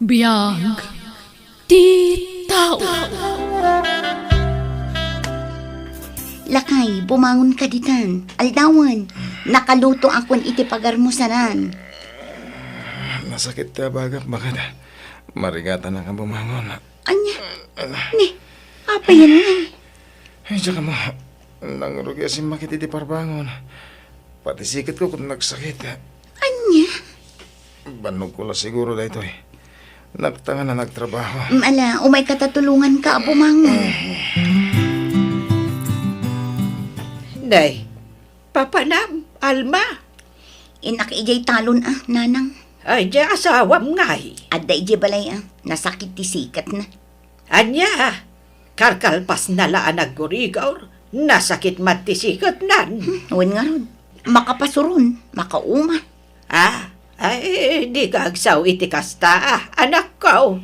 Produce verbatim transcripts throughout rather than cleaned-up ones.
Biag ti tao. Lakay, bumangon ka ditan. Aldawen, nakaluto akon iti pagarmusanan. Nasakit ti abagak, baket. Marigatan a bumangon. Ania? Ni, apay ngay? Ay, diak ammo. Nangrugi a simmakit iti parbangon. Pati siketko ket nagsakit. Ania? Bannogko la siguro daytoy. Naktangan a nagtrabaho. Mm, ala, umayka ta tulonganka a bumangon. Nay, papanam, Alma. Innak idiay talon a, nanang. Ay, diay asawam ngay? Adda idiay balay a, nasakit ti siketna. Ania? Kalkalpasna la a naggurigur, nasakit met ti siketnan. Hmm, wen ngarud. Makapasuron, makauma. Ah, ay, dika agsao iti kasta, ah, anakko.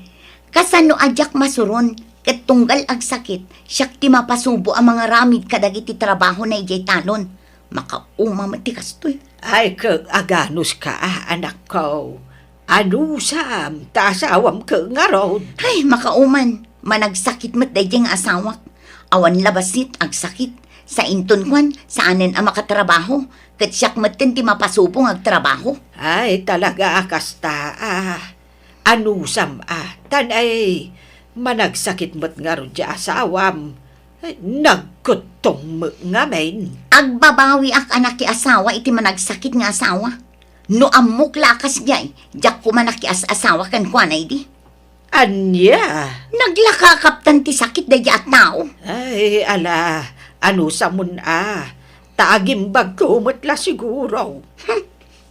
Kasano a diak masuron, ket tunggal agsakit, siak ti mapasubo a mangaramid kadagiti trabahona idiay talon. Makauma met ti kastoy. Ay, ket aganuska, ah, anakko. Anusam, ta asawam ket ngarud. Ay, makauman. Managsakit met daydiay nga asawak. Awan la bassit, agsakit. Sainton kuan, saanen a makatrabaho. Ket siak metten ti mapasubo nga agtrabaho. Ay, talaga a kasta, ah. Anusam, ah. Tan ay, managsakit met ngarud diay asawam. Ay, nagkuttong met ngamin. Agbabawiak a nakiasawa iti managsakit nga asawa. No ammok la a kasdiay, diak koma nakias-asawa kenkuana idi. Ania? Naglakakaptan ti sakit daydiay a tao. Ay, ala, anusamon a. Ta agimbagko met la siguro. Hmm,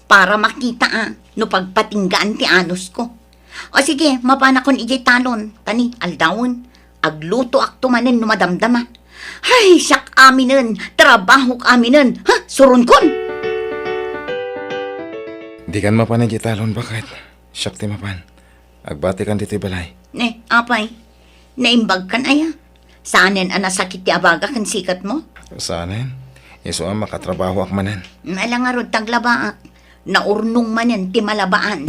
para makita a, no pagpatinggaan ti anusko. O sige, mapanakon idiay talon, ta ni, aldawen, aglutoakto manen no madamdama. Ay, siak aminen, trabahok aminen, ha, suronkon! Dikan mapan idiay talon, baket. Siak ti mapan. Agbatikan ditoy balay. Ne, apay, naimbagkan aya? Saanen a nasakit ti abaga ken siketmo? Saanen. Isu a makatrabahoak manen. Ala ngarud, taglabaak. Naurnong manen ti malabaan.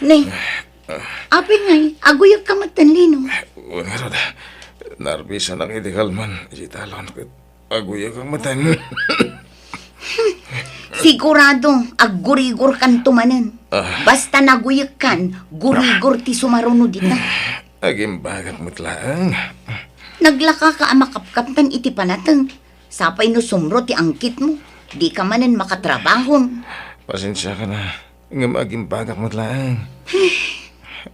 Ne, apay ngay, aguyegka metten, Lino? Wen ngarud, narbisanak iti kalman iti talon ket aguyegak metten. Sigurado, aggurigurkanto manen. Ah. Basta naguyegkan, gurigor ti sumaruno dita. Agimbagak met laeng. Naglakaka a makapkaptan iti panateng. Sapay no sumro ti angkitmo, dika manen makatrabahon. Pasensiakan a, ngem agimbagak met laeng.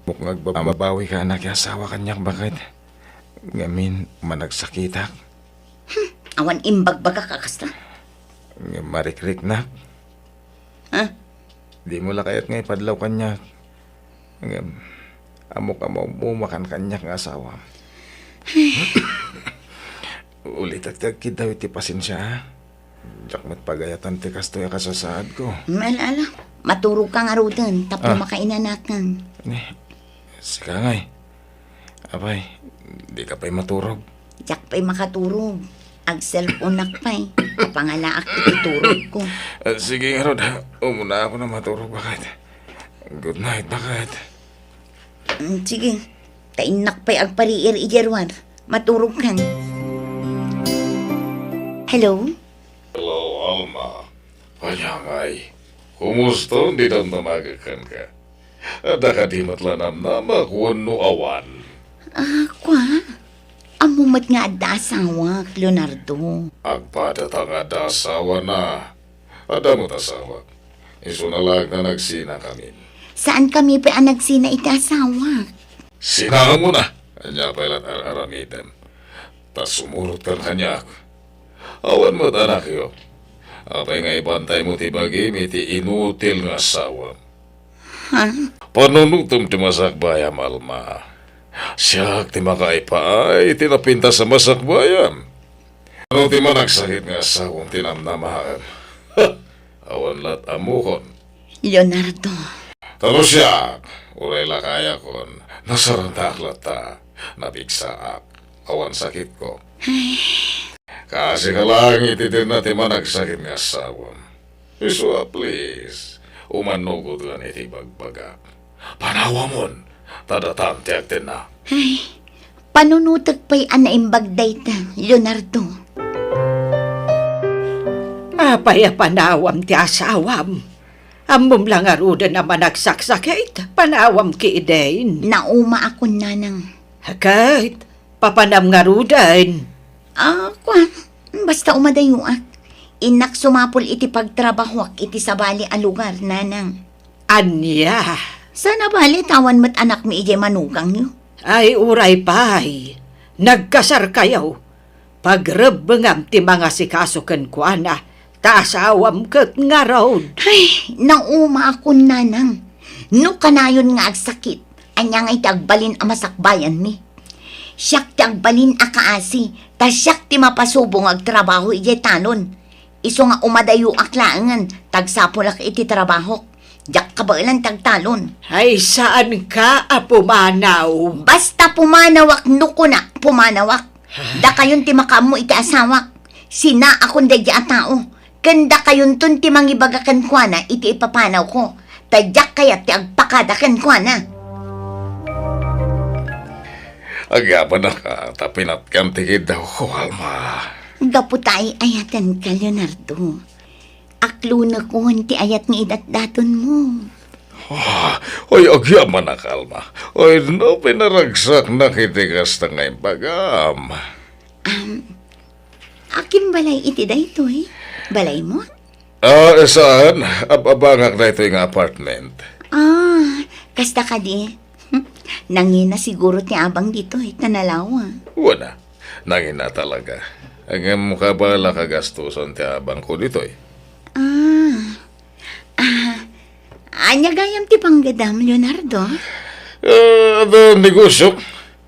Ammok nga agbabawika a nakiasawa kaniak, baket. Ngamin, managsakitak. Hmm, awan imbagbagak a kasta. Ngem marikriknak. Ha? Dimo la kayat nga ipadlaw kaniak. Ngem, ammok a maumakan kaniak nga asawam. Ulitek ti agkiddaw iti pasensia, a. Diak met pagayatan ti kastoy a kasasaadko. Ala, ala. Maturogka ngaruden, tapno Ah. makainanakan. Ni, sika ngay. Apay, dika pay maturog? Diak pay makaturog. Ag-cellphoneak pay. Apangalaak iti turogko. Ah, sige ngarud, umunaakon a maturog, baket. Good night, baket. Mm, sige. Ta innak pay agpariir idiay ruar. Maturogkan. Hello? Hello, Alma. Ania ngay? Kumusta ti damdamagek kenka? Adda kadi met la namnamak wenno awan? Ah, kua? Ammo met nga adda asawak, Leonardo. Agpadata nga adda asawana. Adda met asawak. Isuna laeng ta nagsinakamin. Saankami pay a nagsina iti asawak. Sinaamona. Ania pay la ti ar-aramidem? Ta sumurotkan kaniak. Awan met anakyo. Apay nga ibantaymo ti bagim iti inutil nga asawam? Ha? Panunotem ti masakbayam, Alma. Siak ti makaipaay iti napintas a masakbayam. Ano ti managsakit nga asawam ti namnamaem? Awan lat ammokon. Leonardo. Ta no siak, uray lakayakon, nasarantaak latta, napigsaak, awan sakitko. Ay. Kaasika laeng iti denna ti managsakit nga asawam. Isu a, please, umannugotan iti ibagbagak. Panawamon, ta datam ti agtenna. Ay, panunotek pay a naimbag dayta, Leonardo. Apay a panawam ti asawam? Ammom la ngaruden a managsaksakit, panawam ketdin. Naumaakon, nanang. Ket, papanam ngaruden? Ah, kuan, basta umadayoak. Innak sumapul iti pagtrabahoak iti sabali a lugar, nanang. Ania? Saan a bale ta awan met anakmi idiay manugangyo? Ay, uray pay. Nagkasarkayo. Pagrebbengam ti mangasikaso kenkuana, ta asawam ket ngarud. Ay, naumaakon, nanang. No kanayon nga agsakit, ania ngay ti agbalin a masakbayanmi? Siak ti agbalin a kaasi, ta siak ti mapasubo nga agtrabaho idiay talon. Isu nga umadayoak laengen, ta agsapulak iti trabahok. Diak kabaelan ti agtalon. Ay, saanka a pumanaw. Basta pumanawak no kunak, pumanawak. Dakayon ti makaammo iti asawak. Sinaakon daydi a tao. Ken dakayonton ti mangibaga kenkuana iti ipapanawko. Ta diak kayat ti agpakada kenkuana. Agyamanaka, ta pinatkam ti kiddawko, Alma. Gapu ta ay-ayatenka, Leonardo. Aklonekon ti ayat nga idatdatonmo. Ah, oy, agyamanak, Alma. Oy, no pinaragsaknak iti kasta nga imbagam. Um, akin balay iti daytoy? Balaymo? Ah, saan? Ab-abangak daytoy nga apartment. Ah, kasta kadi. Nangina siguro ti abang ditoy, ta nalawa. Wen a, nangina talaga. Ngem kabaelak a gastosen ti abangko ditoy. Ah. Ah, ania gayam ti panggadam, Leonardo? Ah, adda negosio.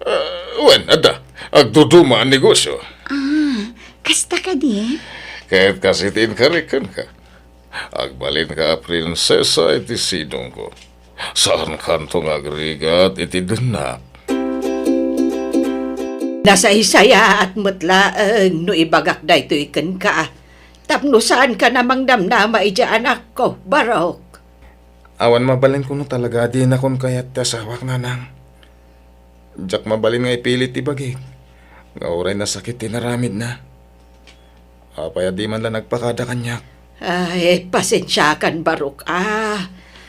Ah, wen, adda. Agduduma a negosio. Ah, kasta kadi? Ket kas iti inkarik kenka. Agbalinka a prinsesa iti sidongko. Saankanto nga agrigat iti dennak. Nasaysayaat met laeng no ibagak daytoy kenka, tapno saanka a mangnamnama idiay anakko, Barok. Awan mabalinko no talaga a dinakon kayat ti asawak, nanang. Diak mabalin nga ipilit ti bagik nga uray nasakit ti inaramidna. Apay a di man la nagpakada kaniak? Ay, pasensiakan, Barok, a.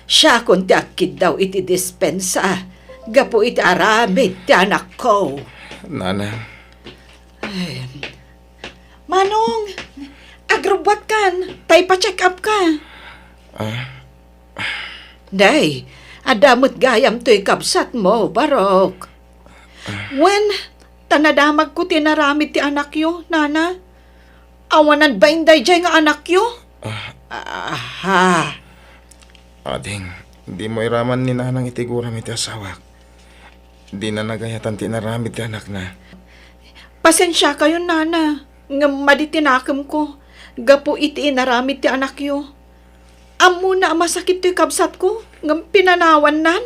Siakon ti agkiddaw iti dispensa gapu iti aramid ti anakko. Nanang. Ay. Manong, agrubbuatkan, ta ipa-check up ka. Ah? Nay, adda met gayam toy kabsatmo, Barok. Wen, ta nadamagko ti inaramid ti anakyo, nana. Awanan bain daydiay nga anakyo? Ah. Aha. Ading, dimo iraman ni nanang iti guram iti asawak. Dina nagayatan ti inaramid ti anakna. Pasensiakayon, nana, ngem madi ti nakemko gapu iti inaramid ti anakyo. Ammona a masakit toy kabsatko, ngem pinanawannan.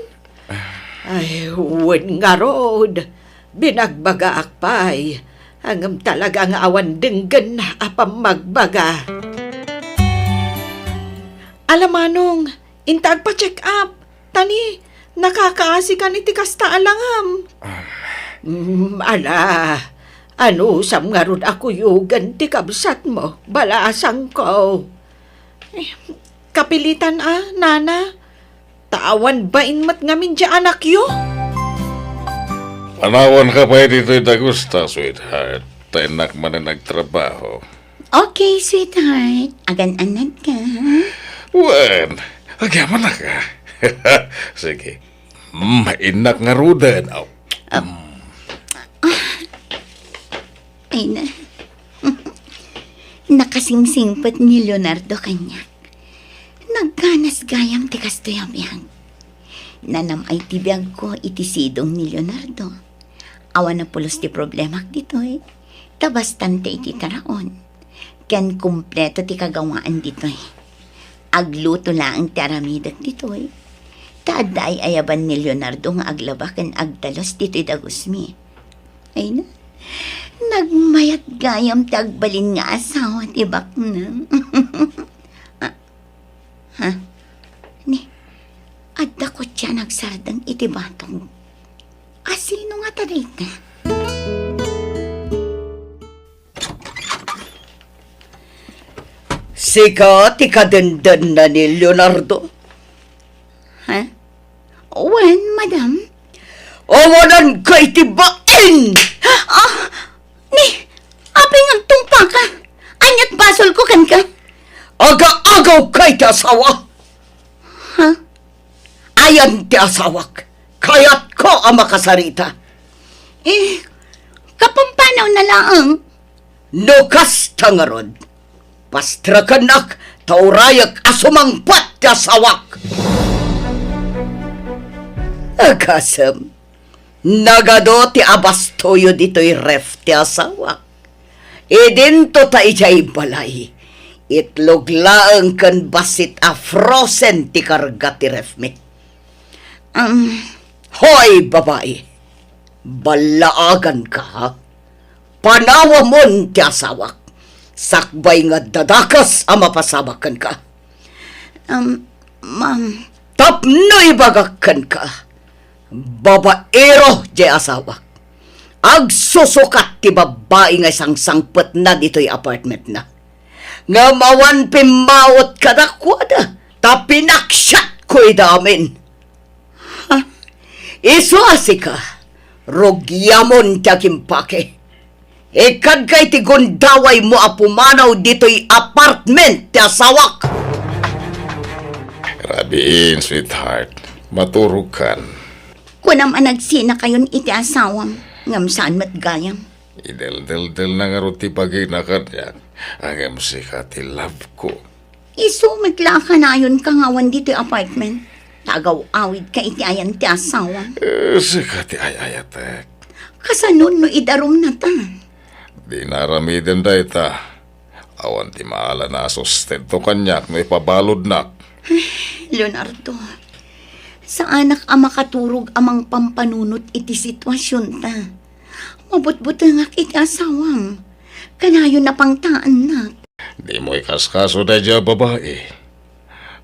Ay, wen ngarud, binagbagaak pay, ngem talaga nga awan denggenna a pammagbaga. Ala, manong, inta agpa-check up. Tani, nakakaasikan iti kasta a langam. Um. Mm, ala, anusam ngarud a kuyogen ti kabsatmo, balasangko. Eh, kapilitan a, nana. Ta awan bain met ngamin diay anakyo. Panawanka pay ditoy dagusta, sweetheart. Ta innak manen agtrabaho. Okay, sweetheart. Agan-anadka. Wen, agyamanak a. Sige. Mm, innak ngaruden. Aw. Ah. Mm. Ay na. Nakasingsingpet ni Leonardo kaniak. Nagganas gayam ti kastoy a biag. Nanam-ay ti biagko iti sidong ni Leonardo. Awan a pulos ti problemak ditoy. Ta bastante iti taraon. Ken kompleto ti kagawaan ditoy. Agluto laeng ti aramidek ditoy. Ta adda ay-ayaban ni Leonardo nga aglaba ken agdalos ditoy dagusmi. Ay na. Nagmayat gayam ti agbalin nga asawa ti baknang. Ah, ha? Ni, adda kotse a nagsardeng iti batog. Asino ngata dayta? Sika ti kadendenna ni Leonardo? Ha? Wen, madam. Awananka iti bain! Ah, ni, apay nga agtungpaka? Ania't basolko kenka? Aga-agawka iti asawa! Ha? Ayan ti asawak. Kayatko a makasarita. Eh, kapampanaw na laeng. No kasta ngarud, pastrakennak ta urayek a sumangpet ti asawak. Agasem, nagadu ti abastoyo ditoy ref ti asawak. Idinto ta idiay balay, itlog laeng ken bassit a frozen ti karga ti refmi. Um, Hoy, babai! Ballaaganka, ha? Panawamon ti asawak. Sakbay nga adda dakes a mapasamak kenka. Um, ma'am. Tapno ibagak kenka, babaero diay asawak. Agsusukat ti babbai nga isangsangpetna ditoy apartmentna. Ngem awan pimmawet kadakuada, ta pinaksiatko ida amin. Ha? Isu a sika, rugiamon ti agimpake. Ikkadka iti gundawaymo a pumanaw ditoy apartment ti asawak. Rabiin, sweetheart. Maturogkan. Kunam a nagsinakayon iti asawam, ngem saan met gayam. Ideldeldelna ngarud ti bagina kaniak, ngem sika ti love ko. Isu met la a kanayonka nga awan ditoy apartment, ta agaw-awidka iti ayan ti asawam. Eh, sika ti ay-ayatek. Kasano no idarumnata? Dina aramiden dayta. Awan ti maala a sustento kaniak no ipabaludnak. Leonardo, saanak a makaturog a mangpampanunot iti situasionta. Mabutbutengak iti asawam. Kanayon a pangtaennak. Dimo ikaskaso daydiay a babai.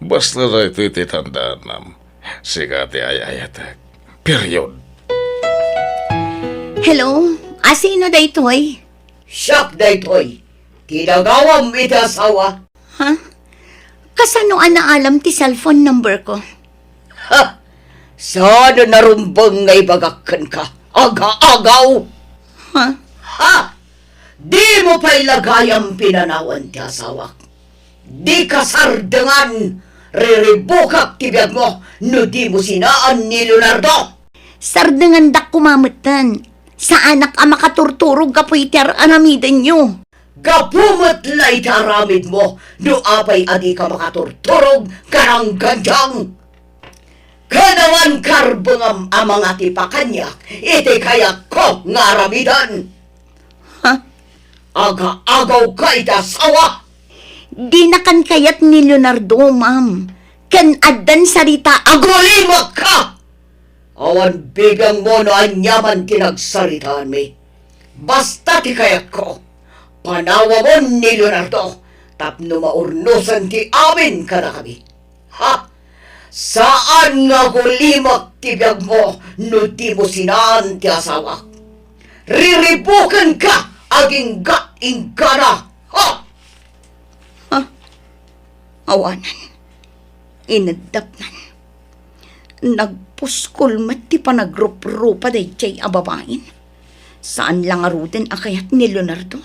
Basta daytoy ti tandaanam. Sika ti ay-ayatek. Period. Hello? Asino daytoy? Siak daytoy. Ti nagawam iti asawa. Ha? Kasano a naalam ti cellphone number ko? Ha? Saan a narumbeng nga ibagak kenka? Aga-agaw! Ha? Ha? Dimo pay la gayam pinanawan ti asawak. Dika sardengan, riribukak ti biagmo no dimo sinaan ni Leonardo. Sardengandak koma metten. Saanak a makaturturog gapu iti ar-aramidenyo. Gapu met la iti aramidmo no apay a dika makaturturog, karangganjang. Ken awan karbengam a mangatipa kaniak iti kayatko nga aramiden. Ha? Aga-agawka iti asawa! Dinakan kayat ni Leonardo, ma'am. Ken addan sarita. Agulimakka! Awan bibiangmo no aniaman ti nagsaritaanmi. Basta ti kayatko, panawamon ni Leonardo tapno maurnosen ti amin kadakami. Ha? Saan nga agulimak ti biagmo no dimo sinaan ti asawak. Riribukenka agingga-inggana. Ha? Ha? Awanan. Ineddapnan. Nagpuskol met ti panagruprupa daydiay a babain. Saan la ngaruden a kayat ni Leonardo,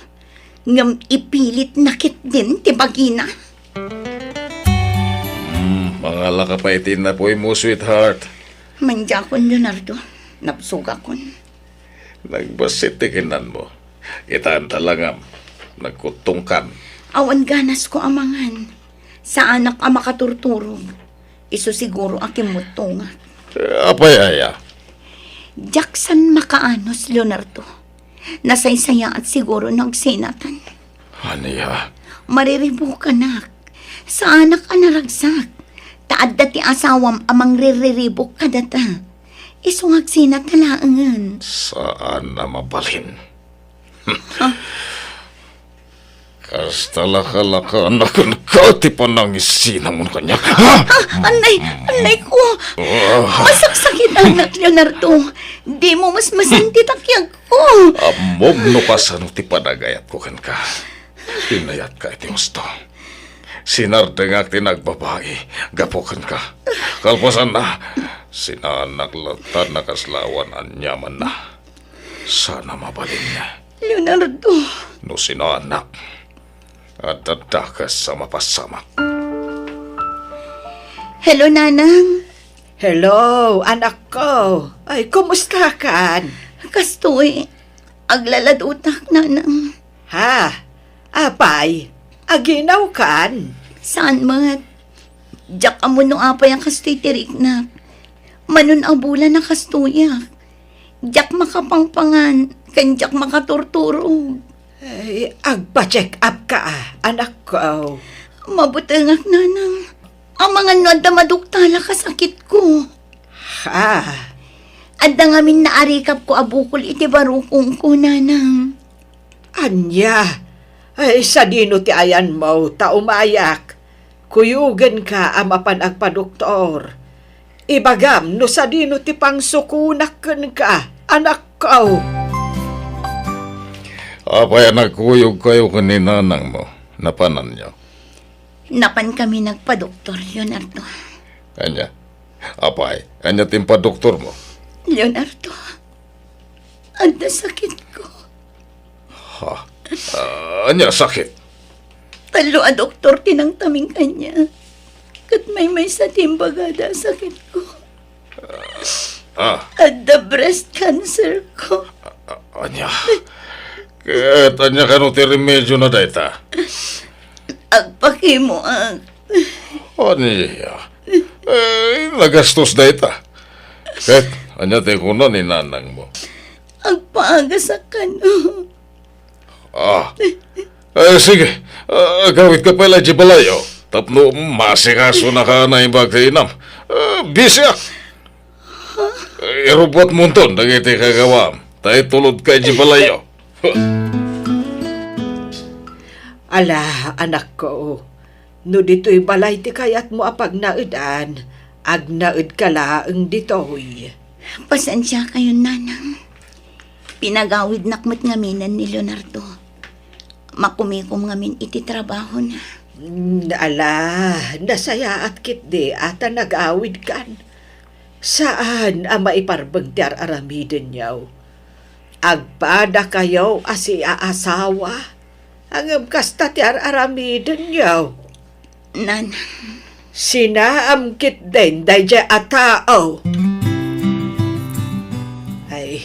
ngem ipilitna ketdin ti bagina. Hmm, mangalaka pay iti innapuy mo, sweetheart. Mandiakon, Leonardo. Nabsogakon. Nagbassit ti kinanmo. Kitaenta la ngem, nagkuttongkan. Awan ganasko a mangan. Saanak a makaturturog. Isu siguro a kimmuttongak. Eh, apay aya? Diak saan makaanus, Leonardo. Nasaysayaat siguro no agsinatan. Ania? Mariribukanak. Saanak a naragsak. Ta adda ti asawam a mangriribuk kadata. Isu nga agsinat laengen. Saan a mabalin. Kasta lakalakaanna kenka ti panangisinamon kaniak. Ah, annay, annay ko. Ah. Masaksakit, anak Leonardo. Dimo masmasen ti takiag ko. Ammom no kasano ti panagayatko kenka. Pinayatka iti husto. Sinardengak ti nagbabai gapu kenka. Kalpasanna, sinaannak latta a nakaslawan aniamanna. Sana mabalin. Leonardo. No sinaannak, adda dakes a mapasamak. Hello, Nanang. Hello, anakko. Ay, kumustakan? Kastoy, aglaladutak, Nanang. Ha? Apay, aginawkan? Saan met? Diak ammo no apay a kastoy ti riknak. Mano a bulan a kastoyak. Diak makapangpangan, ken diak makaturturog. Ay, agpa-check up ka, anakko. Mabutengak, Nanang. Amangan no adda maduktalak a sakitko. Ha? Adda ngamin naarikapko a bukol iti barukongko, Nanang. Ania? Ay, sadino ti ayanmo ta umayak? Kuyogenka a mapan agpadoktor. Ibagam no sadino ti pangsukonak kenka, anakko. Apay a nagkuyogkayo ken ni nanangmo? Napananyo? Napankami nagpadoktor, Leonardo. Ania? Apay, ania ti impadoktormo? Leonardo, adda sakitko. Ha? Ah, ania sakit? Tallo a doktor ti nangtaming kaniak. Ket maymaysa ti imbagada a sakitko. Ah. Adda breast cancer ko. Ah, ania? Ket ania kano ti remedio na dayta? Agpakimoak. Ania? Eh, nagastos dayta. Ket ania ti kuna ni nanangmo? Agpaagasak kano. Ah. Eh, sige. Ah, agawidka pay la idiay balayyo. Tapno masikasonaka a naimbag ti inam. Ah, bisiak. Eh, irubbuatmonton dagiti kagawam. Ta itulodka idiay balayyo. Ala, anakko, no ditoy balay ti kayatmo a pagnaedan, agnaedka laeng ditoy. Pasensiakayon, Nanang. Pinagawidnak met ngaminen ni Leonardo. Makumikom ngamin iti trabahona. Mm, ala, nasayaat ketdi a ta nagawidkan. Saan a maiparbeng ti ar-aramidenyo. Agpadakayo a siaasawa, ngem kasta ti ar-aramidenyo. Nanang. Sinaam ketdin daydiay a tao. Ay,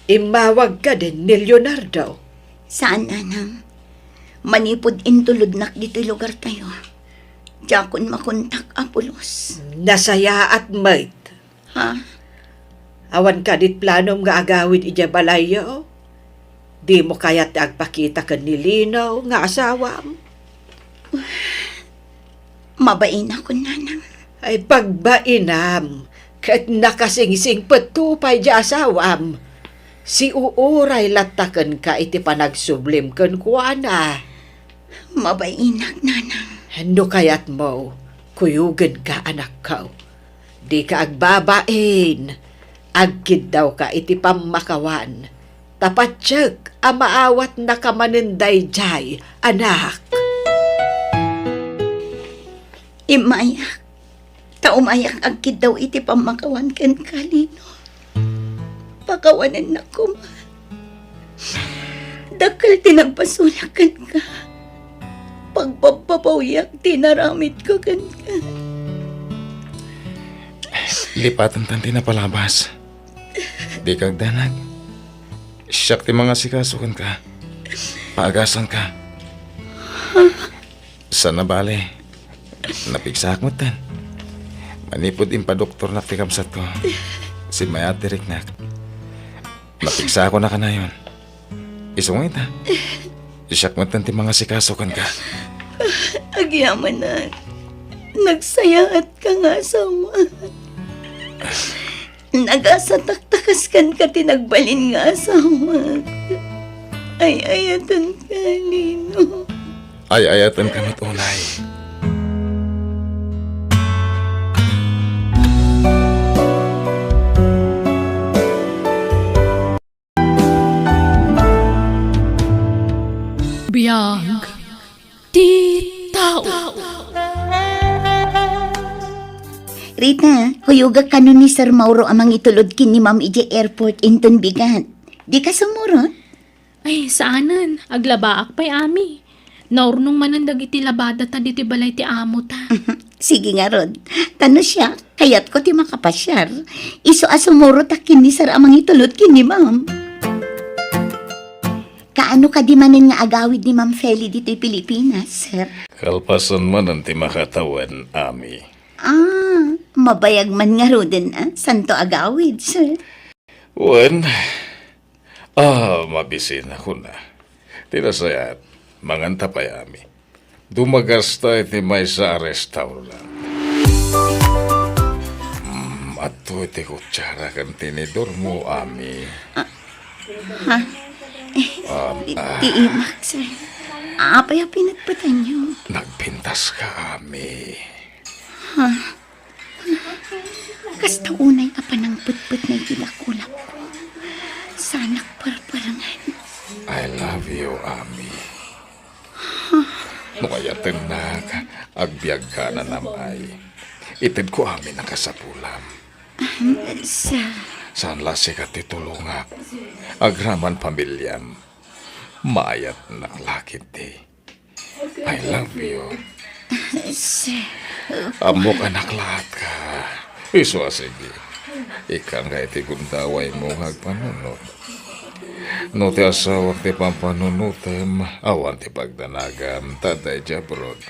immawag kadin ni Leonardo? Saan, Nanang. Manipud intulodnak ditoy lugartayo, diakon makontak a pulos. Nasayaat met. Ha? Awan kadi planom nga agawid idiay balayyo? Dimo kayat ti agpakita ken ni Lino nga asawam? Mabainakon, Nanang. Ay, pagbainam, ket nakasingsingpetto pay diay asawam. Siuuray latta kenka iti panagsublim kenkuana. Mabainak, Nanang. No kayatmo, kuyogenka, anakko. Dika agbabain. Agkiddawka iti pammakawan. Ta patiek a maawatnaka manen daydiay, anak. Immayak. Ta umayak agkiddaw iti pammakawan kenka, Lino. Pakawanennak koma. Dakkel ti nagbasolak kenka. Pagbabbabawiak ti inaramidko kenka. Lipatentan ti napalabas. Dika agdanag. Siak ti mangasikaso kenka. Paagasanka. Saan a bale, napigsaak metten. Manipud impadoktornak ti kabsatko, simmayaat ti riknak. Napigsaakon a kanayon. Isu nga ita, siak metten ti mangasikaso kenka. Agyamanak, nagsayaatka nga asawa. Nagasatak ta kas kenka ti nagbalin nga asawak. Ay-ayatenka, Lino. Ay-ayatenka met unay. Biag ti tao. Rita, huyogak kano ni Sir Mauro a mangitulod ken ni Ma'am idiay airport inton bigat. Dika sumurot? Ay, saanen. Aglabaak pay, Ami. Naurnong manen dagiti labadata ditoy balay ti amota. Sige ngarud. Ta no siak, kayatko ti makapasiar. Isu a sumurotak ken ni Sir a mangitulod ken ni Ma'am. Kaano kadi manen nga agawid ni Ma'am Feli ditoy Pilipinas, sir? Kalpasan manen ti makatawen, Ami. Ah, mabayag man ngaruden a santo agawid, sir. Wen, ah, mabisina kuna. Ti nasayaat, manganta pay, Ami. Dumagasta iti maysa a restaurant. Mm, adtoy ti kutsara ken tinidormo, Ami. Ah, ha? Eh, Um, ti, ah. Ti imak, sir. Apay a pinatpatanyo? Nagpintaska, Ami. Ha? Kasta unay a panangpetpetna iti dakulapko. Saanak perperengen. I love you, Ami. No ayatennak, agbiagka a nanam-ay. Itedko amin a kasapulam. Ahem, sa- Saan la sika ti tulongak. Agraman pamiliam. Maayatnak la ketdi. I love you. Sir. Ammok a naklaatka. Isu a sige. Ikkanka iti gundawaymo nga agpanunot. No ti asawak ti pampanunotem, awan ti pagdanagam, ta adda idiay abroad.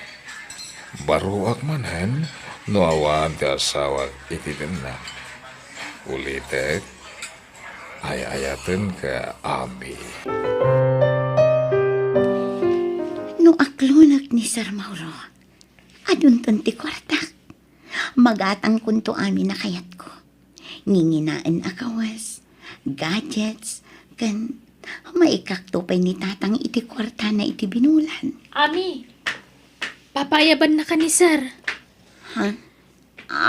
Baroak manen no awan ti asawak iti denna. Ulitek, ay-ayatenka, Ami. No aklonak ni Sir Mauro, adunton ti kuartak. Magatangkonto amin a kayatko. Nginginaen a kawes, gadgets, ken maikakto pay ni Tatang iti kuartana iti binulan. Ami, papaayabannaka ni Sir. Ha?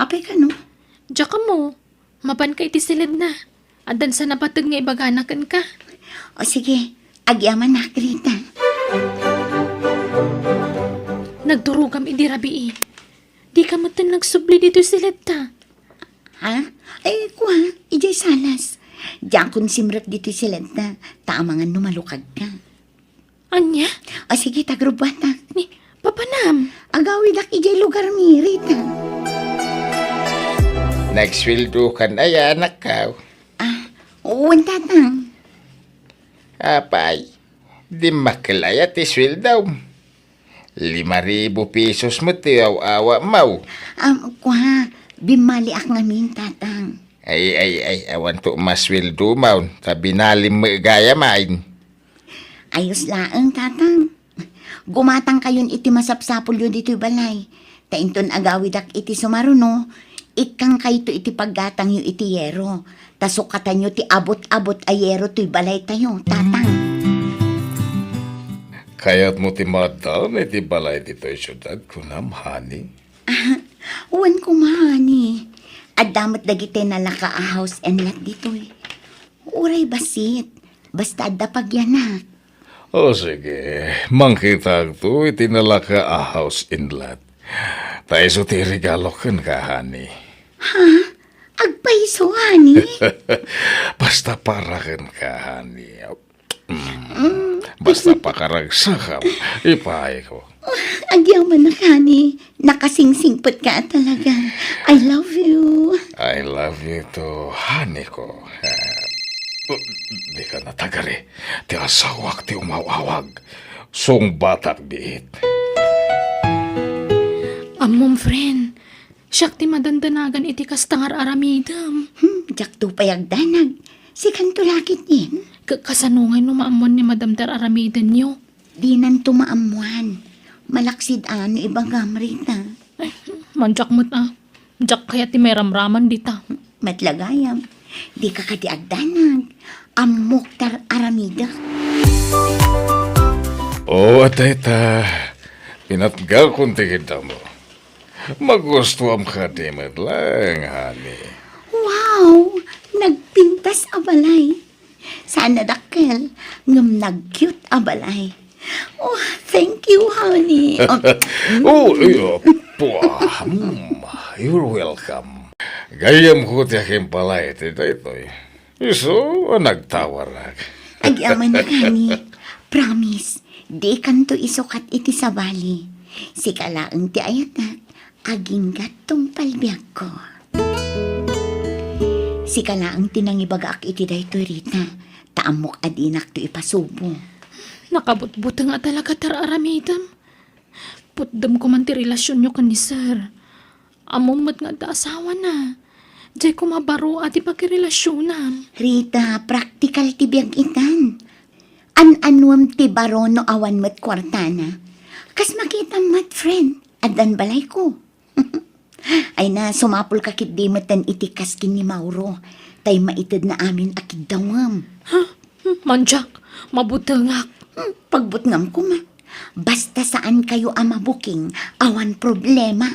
Apay kano? Diak ammo. Mapanka iti siledna. Addan sa napateg nga ibagana kenka. O sige, agyamanak, Rita. Nagturogam idi rabii. Dika metten nagsubli ditoy siledta. Ha? Ay, kua, idiay salas. Diakon simrek ditoy siledta, ta amangan no malukagka. Ania? O sige, ta agrubbuatak. Ni, papanam? Agawidak idiay lugarmi, Rita. Nagsweldokan aya, anakko? Ah, wen, Tatang. Apay, dimmakkel aya ti sweldom? Lima ribu pesos met ti aw-awatmo. Am, kua, bimmaliak ngamin, Tatang. Ay, ay, ay, awanto masweldomo, ta binalim met gayam. Ayos laeng, Tatang. Gumatangkayon iti masapsapulyo ditoy balay. Ta inton agawidak iti sumaruno, ikkangkayto iti paggatangyo iti yero. Ta sukatanyo ti abut-abut a yero toy balaytayo, Tatang. Kayatmo ti maaddaan iti balay ditoy siudad, kunam, honey? Ah, wen koma, honey. Adda met dagiti nalaka a house and lot ditoy. Uray bassit, basta adda pagyanak. O sige, mangkitakto iti nalaka a house and lot. Ta isu ti regalo kenka, honey. Ha? Agpayso, honey? Basta para kenka, honey. Mm, basta pakaragsakam, ipaayko. Agyamanak, honey. Nakasingsingpetka talaga. I love you. I love you too, honey ko. Ah, dika natagari. Ti asawak ti umaw-awag. Sungbatak biit. Ammom, friend. Siak ti madandanagan iti kasta nga ar-aramidem. Hmm, diakto pay agdanag. Sikanto la ketdin. Ka-, kasano ngay no maammuan ni Madam ti ar-aramidenyo? Dinanto maammuan. Malaksid a no ibagam, Rita. Ay, madiak met a. Diak kayat ti mairamraman dita. Met la gayam. Dika kadi agdanag. Ammok ti ar-aramidek. O, dayta, pinatgakon ti kiddamo. Magustuam kadi met laeng, honey. Wow! Nagpintas a balay. Saan a dakkel, ngem nag-cute a balay. Oh, thank you, honey. Oh, Oh, iyo, pua, mm, you're welcome. Gayyemko ti akimpalay ti daytoy. Isu a nagtawarak. Agyamanak, honey. Promise, dikanto isukat iti sabali. Sika laeng ti ayatek, agingga't tungpal biagko. Sika laeng ti nangibagaak iti daytoy, Rita, ta ammok a dinakto ipasubo. Nakabutbuteng a talaga ti ar-aramidem. Putdem koman ti relasionyo ken ni Sir. Ammom met nga adda asawana. Diay koma baro a ti pakirelasionam. Rita, praktikal ti biag itan. An-anuem ti baro no awan met kuartana. Kas makitam met, friend, addan balayko. Ay na, sumapulka ketdi metten iti kas ken ni Mauro, tay maitedna amin a kiddawem. Ha? Hmm, mandiak, mabutengak. Hmm, pagbutngam koma. Basta saan kayo a mabuking, awan problema.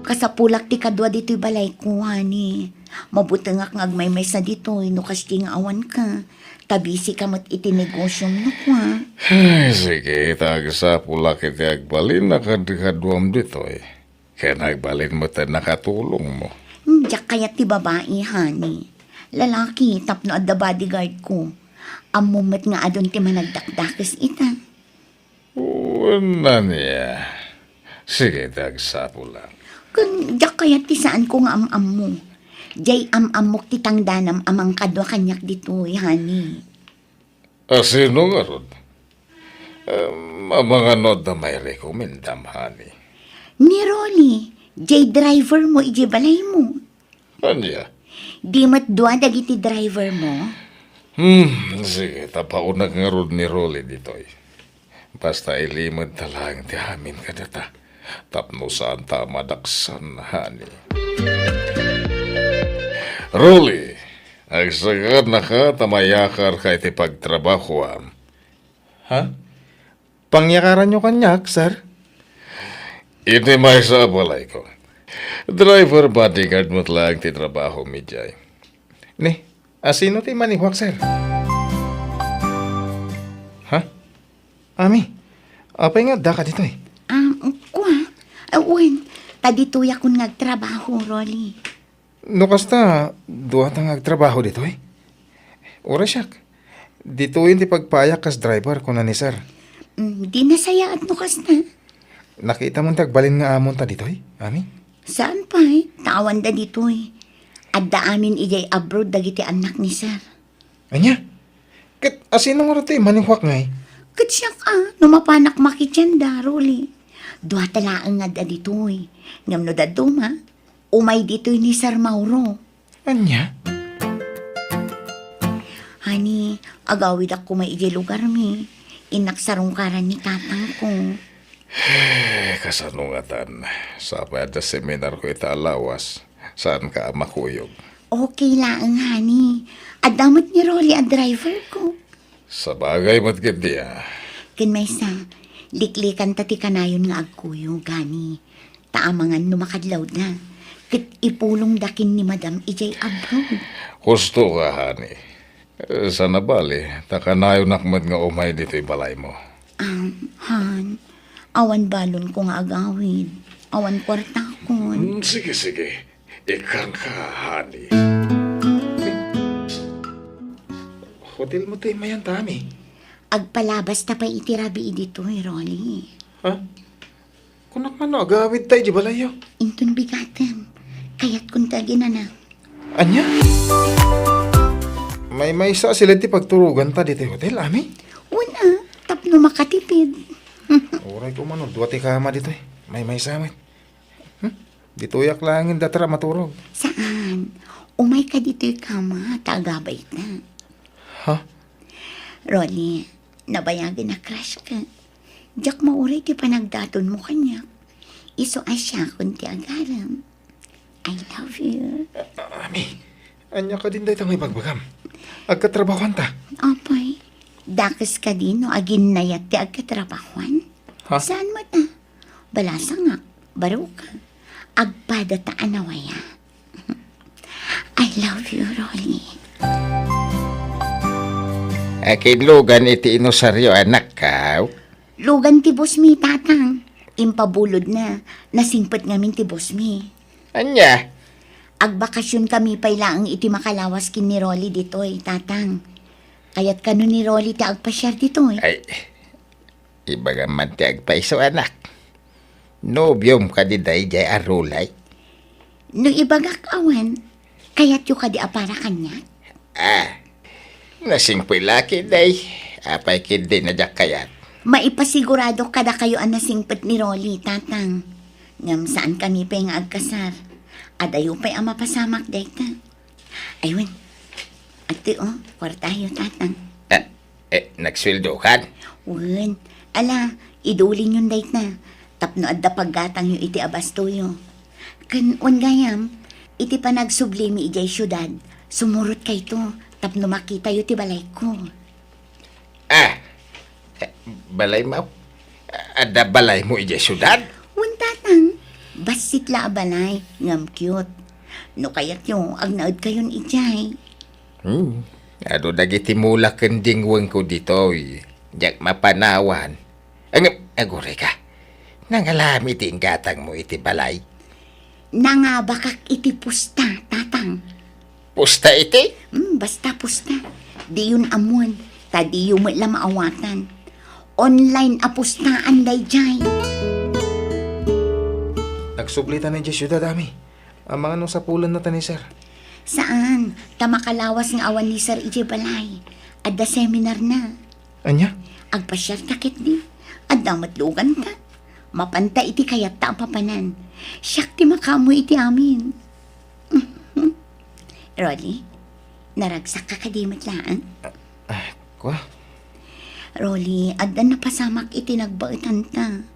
Kasapulak ti kadua ditoy balayko, honey. Mabutengak nga agmaymaysa ditoy no kasdi nga awanka. Ta busy ka met iti negosiom no kua. Ay, sige, ta agsapulak iti agbalin a kadkaduam ditoy. Ken agbalin met a nakatulongmo. Hmm, diak kayat ti babai, honey. Lalaki, tapno adda bodyguard ko. Ammom met nga adun ti managdakdakes ita. Wen ania. Sige, ti agsapulak. Ken diak kayat ti saanko nga am-ammo. Diay am-ammok ti tangdanam a mangkadua kaniak ditoy, honey. A sino ngarud? Em, amangan no adda mairekomendam, honey. Ni Rolly, diay driver mo idiay balaymo. Ania? Di met dua dagiti driver mo? Hmm, sige, tapaonak ngarud ni Rolly ditoy. Basta ilimed ta laeng ti amin kadata. Tapno saan ta a madaksan, honey. Rolly, agsagannaka ta mayakarka iti pagtrabahoam. Ha? Pangyakaranyo kaniak, sir? Iti maysa a balayko. Driver bodyguard met laeng ti trabaho mi diay. Ni, a sino ti manihuak, sir? Ha? Ami, apay nga addaka ditoy? Ah, kua? Ah, wen, ta ditoyakon nga agtrabaho, Rolly. No kasta, duata nga agtrabaho ditoy? Uray siak. Ditoyen ti pagpayak kas driver, kuna ni sir. Mm, di nasayaat no kasta. Nakitam ti agbalin nga amonta ditoy, Ami? Saan pay, ta awanda ditoy. Adda amin idiay abroad dagiti annak ni sir. Ania? Ket a sino ngarud ti manihuak ngay? Ket siak a, no mapanak makidianda, Rolly. Duata laeng nga adda ditoy. Ngem no dadduma, umay ditoy ni Sir Mauro. Ania? Honey, agawidak koma idiay lugarmi. Innak sarungkaran ni tatangko. Eh, kasano ngatan? Sapay adda seminarko ita a lawas. Saanka a makuyog? Okay laeng, honey. Adda met ni Rolly a driver ko. Sabagay met ketdi a. Ken maysa, liklikanta ti kanayon nga agkuyog, honey. Ta amangan no makadlawda. Ket ipulongda ken ni Madam idiay abroad. Husto ka, honey. Eh, saan a bale, ta kanayonak met nga umay ditoy balaymo. Um, han, awan balonko nga agawid. Awan kuartakon. Mm, sige, sige. Ikkanka, honey. Hotel mo ti imayan ta, Ami? Agpalabas ta pay iti rabii ditoy, Rolly. Ha? Kunak man no, agawid tayo di balayo. Inton bigatem, kayatkon ti aginana. Ania? Maymaysa a siled ti pagturogan ta ditoy hotel, Ami? Wen a, tapno makatipid. Uray ko man, dua ti kama ditoy. Maymaysa met. Hmm? Ditoyak laeng inda tara maturog. Saan? Umay ka ditoy kama, ta agabay ta. Ha? Rolly, nabayagen a crush ka. Diak mauray ti panagdaton mo kaniak. Isu a siakon ti agarem. I love you. Ami, Ania kadin dayta nga ibagbagam? Agkatrabahuanta? Apay, dakes kadi no aginnayat ti agkatrabahuan? Ha? Saan met a? Balasangak, baruka. Agpadata a nawaya. I love you, Rolly. Akin lugan iti inusaryo, anak, kaw? Lugan ti boss mi, Tatang. Impabulodna, nasingpet ngamin ti boss mi. Ania? Agbakasionkami pay laeng iti makalawas ken ni Rolly ditoy, Tatang. Kayat kano ni Rolly ti agpasiar ditoy? Ay, ibagam man ti agpayso, anak. Nobiom kadi daydiay a Rolly? No ibagak awan, kayatyo kadi a para kaniak? Ah, nasingpet la ketdi. Apay ketdi a diak kayat? Maipasigurado kadakayo a nasingpet ni Rolly, Tatang. Ngem saankami pay nga agkasar. Adayo pay a mapasamak dayta. Ay, wen. Adtoy, o, kuartayo, Tatang. Ah, eh, nagsueldokan? Wen. Ala, idulinyon dayta. Tapno adda paggatangyo iti abastoyo. Ken wen gayam, iti panagsublimi idiay siudad, sumurotkayto tapno makitayo ti balayko. Ah, eh, balaymo? Adda balaymo idiay siudad? Wen, Tatang. Bassit la a balay, ngem cute. No kayatyo, agnaedkayon idiay. Hmm. Adu dagiti mula ken dingwengko ditoy. Diak mapanawan. Ngem, aguray ka. Nangalam iti inggatangmo iti balay? Nangabakak iti pusta, Tatang. Pusta iti? Hmm, basta pusta. Diyon ammoen, ta diyo met la maawatan. Online a pustaan daydiay. Nagsublita idiay siudad, Ami. Amangan no sapulennata ni Sir. Saan, ta makalawas nga awan ni Sir idiay balay. Adda seminarna. Ania? Agpasiarta ketdi. Adda met luganta. Mapanta iti kayatta a papanan. Siak ti makaammo iti amin. Rolly, naragsakka kadi met laeng? Ah, kua? Rolly, adda napasamak iti nagbaetanta.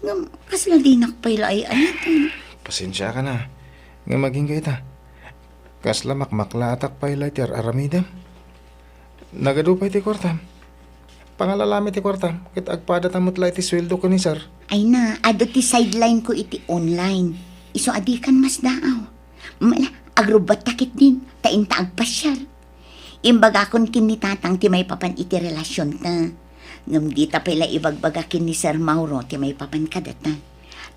Ngem, kasla dinak pay la ay-ayaten. Pasensiakan a. Ngem agingga ita. Kasla makmaklaatak pay la iti ar-aramidem. Nagadu pay ti kuartam. Pangalalam iti kuartam, ket agpadata met la iti sueldo ken ni Sir. Ay na, adu ti sideline ko iti online. Isu a dikan masdaaw. Mala, agrubbatta ketdin, ta inta agpasiar. Imbagakon ken ni Tatang ti maipapan iti relasionta. Ngem dita pay la ibagbaga ken ni Sir Mauro ti maipapan kadata.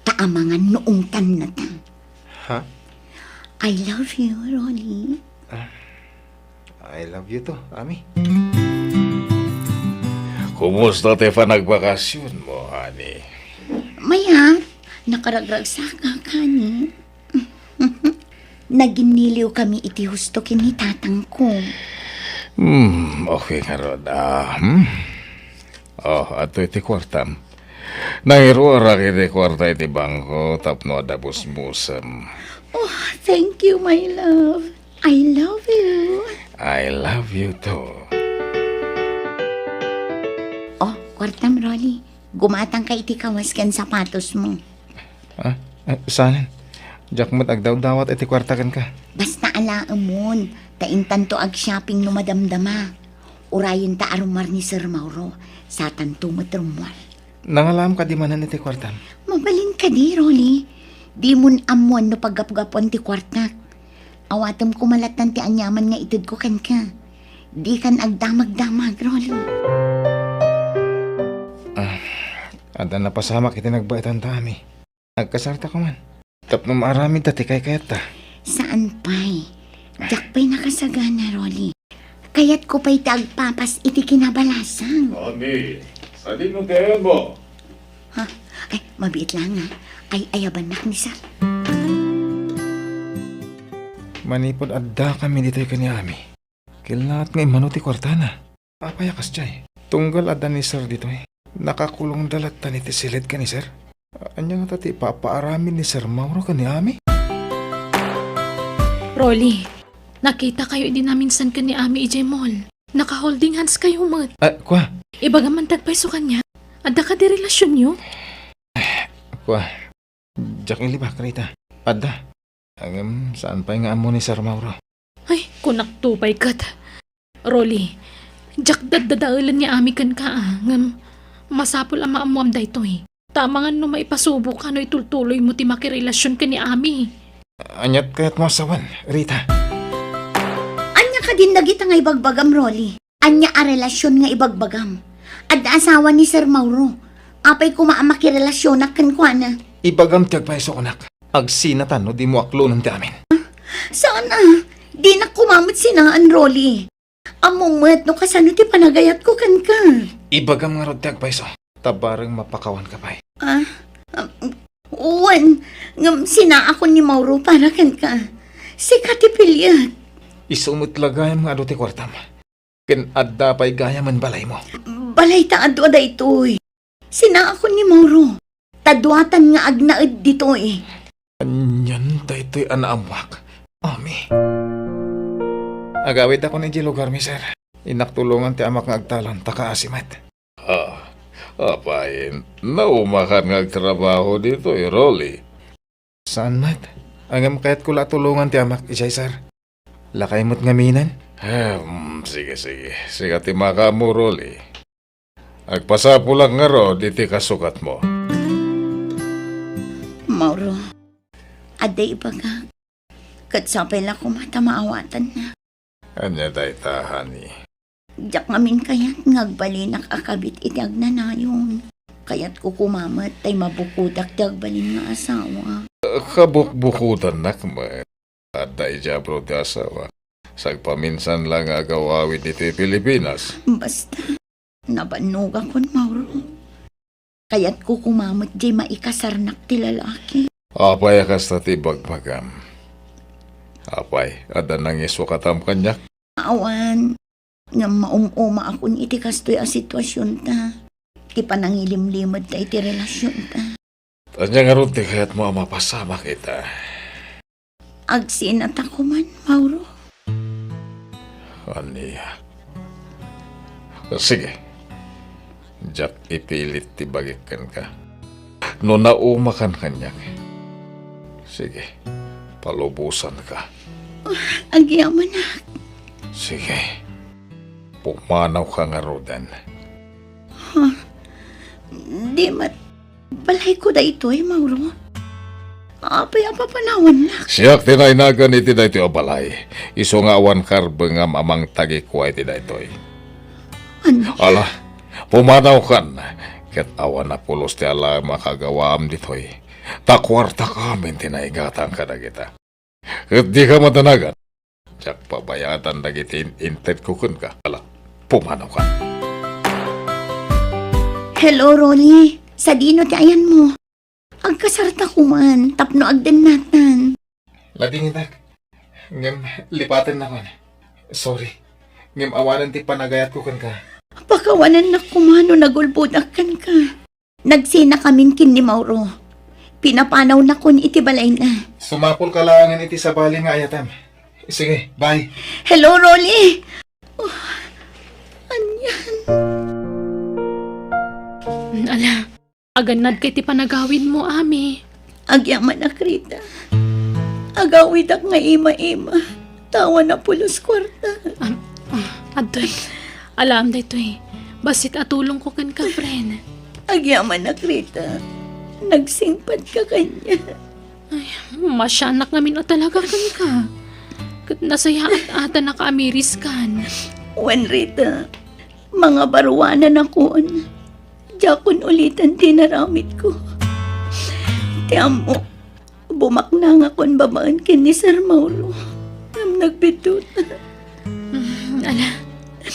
Ta amangan no ungtannata. Ha? I love you, Rolly. Ah, I love you too, Ami. Kumusta ti panagbakasionmo, honey? Mayat, nakaragragsakak, honey. Naginniliwkami iti husto ken ni tatangko. Hmm, okay ngarud, ah, hmm? Oh, adtoy ti kuartam. Nangiruarak iti kuarta iti bangko tapno adda busbusem. Oh, thank you, my love. I love you. I love you too. Oh, kuartam, Rolly. Gumatangka iti kawas ken sapatosmo. Ah, eh, saanen? Diak met agdawdawat iti kuarta kenka. Basta alaemon, ta intanto ag-shopping no madamdama. Urayenta a rummuar ni Sir Mauro, satanto met rummuar. Nangalaam kadi manen iti kuartam? Mabalin kadi, Rolly. Dimon ammoan no paggapgapuan ti kuartak. Awatem koma lattan ti aniaman nga itedko kenka. Dikan agdamagdamag, Rolly. Ah, adda napasamak iti nagbaetanta, Ami. Nagkasarta koman. Tapno maaramidta ti kaykayatta. Saan pay? Diak pay nakasagana, Rolly. Kayatko pay ti agpapas iti kinabalasang. Ami, sadino ti ayanmo? Ha? Ay, mabiit laeng a. Ay, ayabannak ni Sir. Manipud addakami ditoy ken ni Ami, kellaat nga immano ti kuartana. Apay a kasdiay? Tunggal adda ni Sir ditoy, nakakulongda lattan iti siled ken ni Sir. Ania ngata ti ipapaaramid ni Sir Mauro ken ni Ami? Rolly, nakitakayo idi naminsan ken ni Ami idiay mall. Naka-holding hands kayo met. Ah, kua? Ibagam man ti agpayso kaniak. Adda kadi relasionyo? Kua? Diak ilibak dayta. Adda. Ngem, saan pay nga ammo ni Sir Mauro? Ay, Kunakto pay ket, Rolly, diak daddadaelen ni Ami kenka, a, ngem masapul a maammoam daytoy. Ta amangan no maipasuboka no itultuloymo ti makirelasion ken ni Ami. Aniat kayatmo a sawen, Rita? Ania kadin dagita nga ibagbagam, Rolly? Ania a relasion nga ibagbagam? Adda asawa ni Sir Mauro. Apay koma a makirelasionak kenkuana? Ibagam ti agpayso kunak. Agsinatan no dimo aklonen ti amin. Saan a? Dinak koma met sinaan, Rolly. Ammom met no kasano ti panagayatko kenka. Ibagam ngarud ti agpayso. Ta bareng mapakawanka pay. Ah, ah, wen, ngem sinaakon ni Mauro para kenka. Sika ti piliek. Isu met la gayam nga adu ti kuartam. Ken adda pay gayamen balaymo. Balayta a dua daytoy. Sinaakon ni Mauro. Ta duatan nga agnaed ditoy. Anian daytoy a naammoak, Ami? Agawidakon idiay lugarmi, sir. Innak tulongan ti amak nga agtalon, ta kaasi met. Ah, apay, naumakan nga agtrabaho ditoy, Rolly? Saan met. Ngem kayatko la a tulongan ti amak idiay, sir. Lakay met ngamin? Hmm, sige, sige. Sika ti makaammo, Rolly. Agpasapulak ngarud iti kasukatmo. Mauro, adda ibagak. Ket sapay la koma ta maawatannak. Ania dayta, honey? Diak ngamin kayat nga agbalinak a kabit iti agnanayon. Kayatko koma met tay mabukodak ti agbalin nga asawa. Kabukbukodannak met. Adda idiay abroad ti asawa. Sagpaminsan la nga agawawid ditoy Pilipinas. Basta, nabannogakon, Mauro. Kayatko koma met diay maikasarnak ti lalaki. Apay a kasta ti ibagbagam? Apay, adda nangisukataam kaniak? Awan, ngem maum-umaakon iti kastoy a situasionta. Ti panangilimlimedta iti relasionta. Ania ngarud ti kayatmo a mapasamak ita? Agsinata koman, Mauro. Ania? Sige. Diak ipilit ti bagik kenka. No naumakan kaniak, sige, palubosanka. Agyamanak. Sige. Pumanawka ngaruden. Ha? Di met balayko daytoy, Mauro? Apay a papanawannak? Siak ti nainagan iti daytoy a balay. Isu nga awan karbengam a mangtagikua iti daytoy. Ania? Ala, pumanawkan. Ket awan a pulos ti alaem a kagawaam ditoy. Ta kuartakamin ti naigatang kadagita. Ket dika madanagan. Diak pabayadan dagiti in-, intedko kenka. Ala, pumanawkan. Hello, Rolly. Sadino ti ayanmo? Agkasarta koman tapno agdennatan. Ladingitak. Ngem lipatennakon. Sorry. Ngem awanen ti panagayatko kenka. Pakawanennak koma no nagulbodak kenka. Nagsinakamin ken ni Mauro. Pinapanawnakon iti balayna. Sumapulka laengen iti sabali nga ayatem. Sige, bye. Hello, Rolly. Oh, anian? Ala, agannadka iti panagawidmo, Ami. Agyamanak, Rita. Agawidak nga ima-ima. Awan a pulos kuarta. Am-, ah, adtoy. Alaem daytoy. Bassit a tulongko kenka, friend. Agyamanak, Rita. Nagsingpadka kaniak. Ay, masianak ngamin a talaga kenka. Ket nasayaat a ta nakaamiriskan. Wen, Rita, mangabaruanakon. Diakon uliten ti inaramidko. Ti ammok, bumaknangakon babaen ken ni Sir Mauro. Ngem nagbiddut. Mm, ala,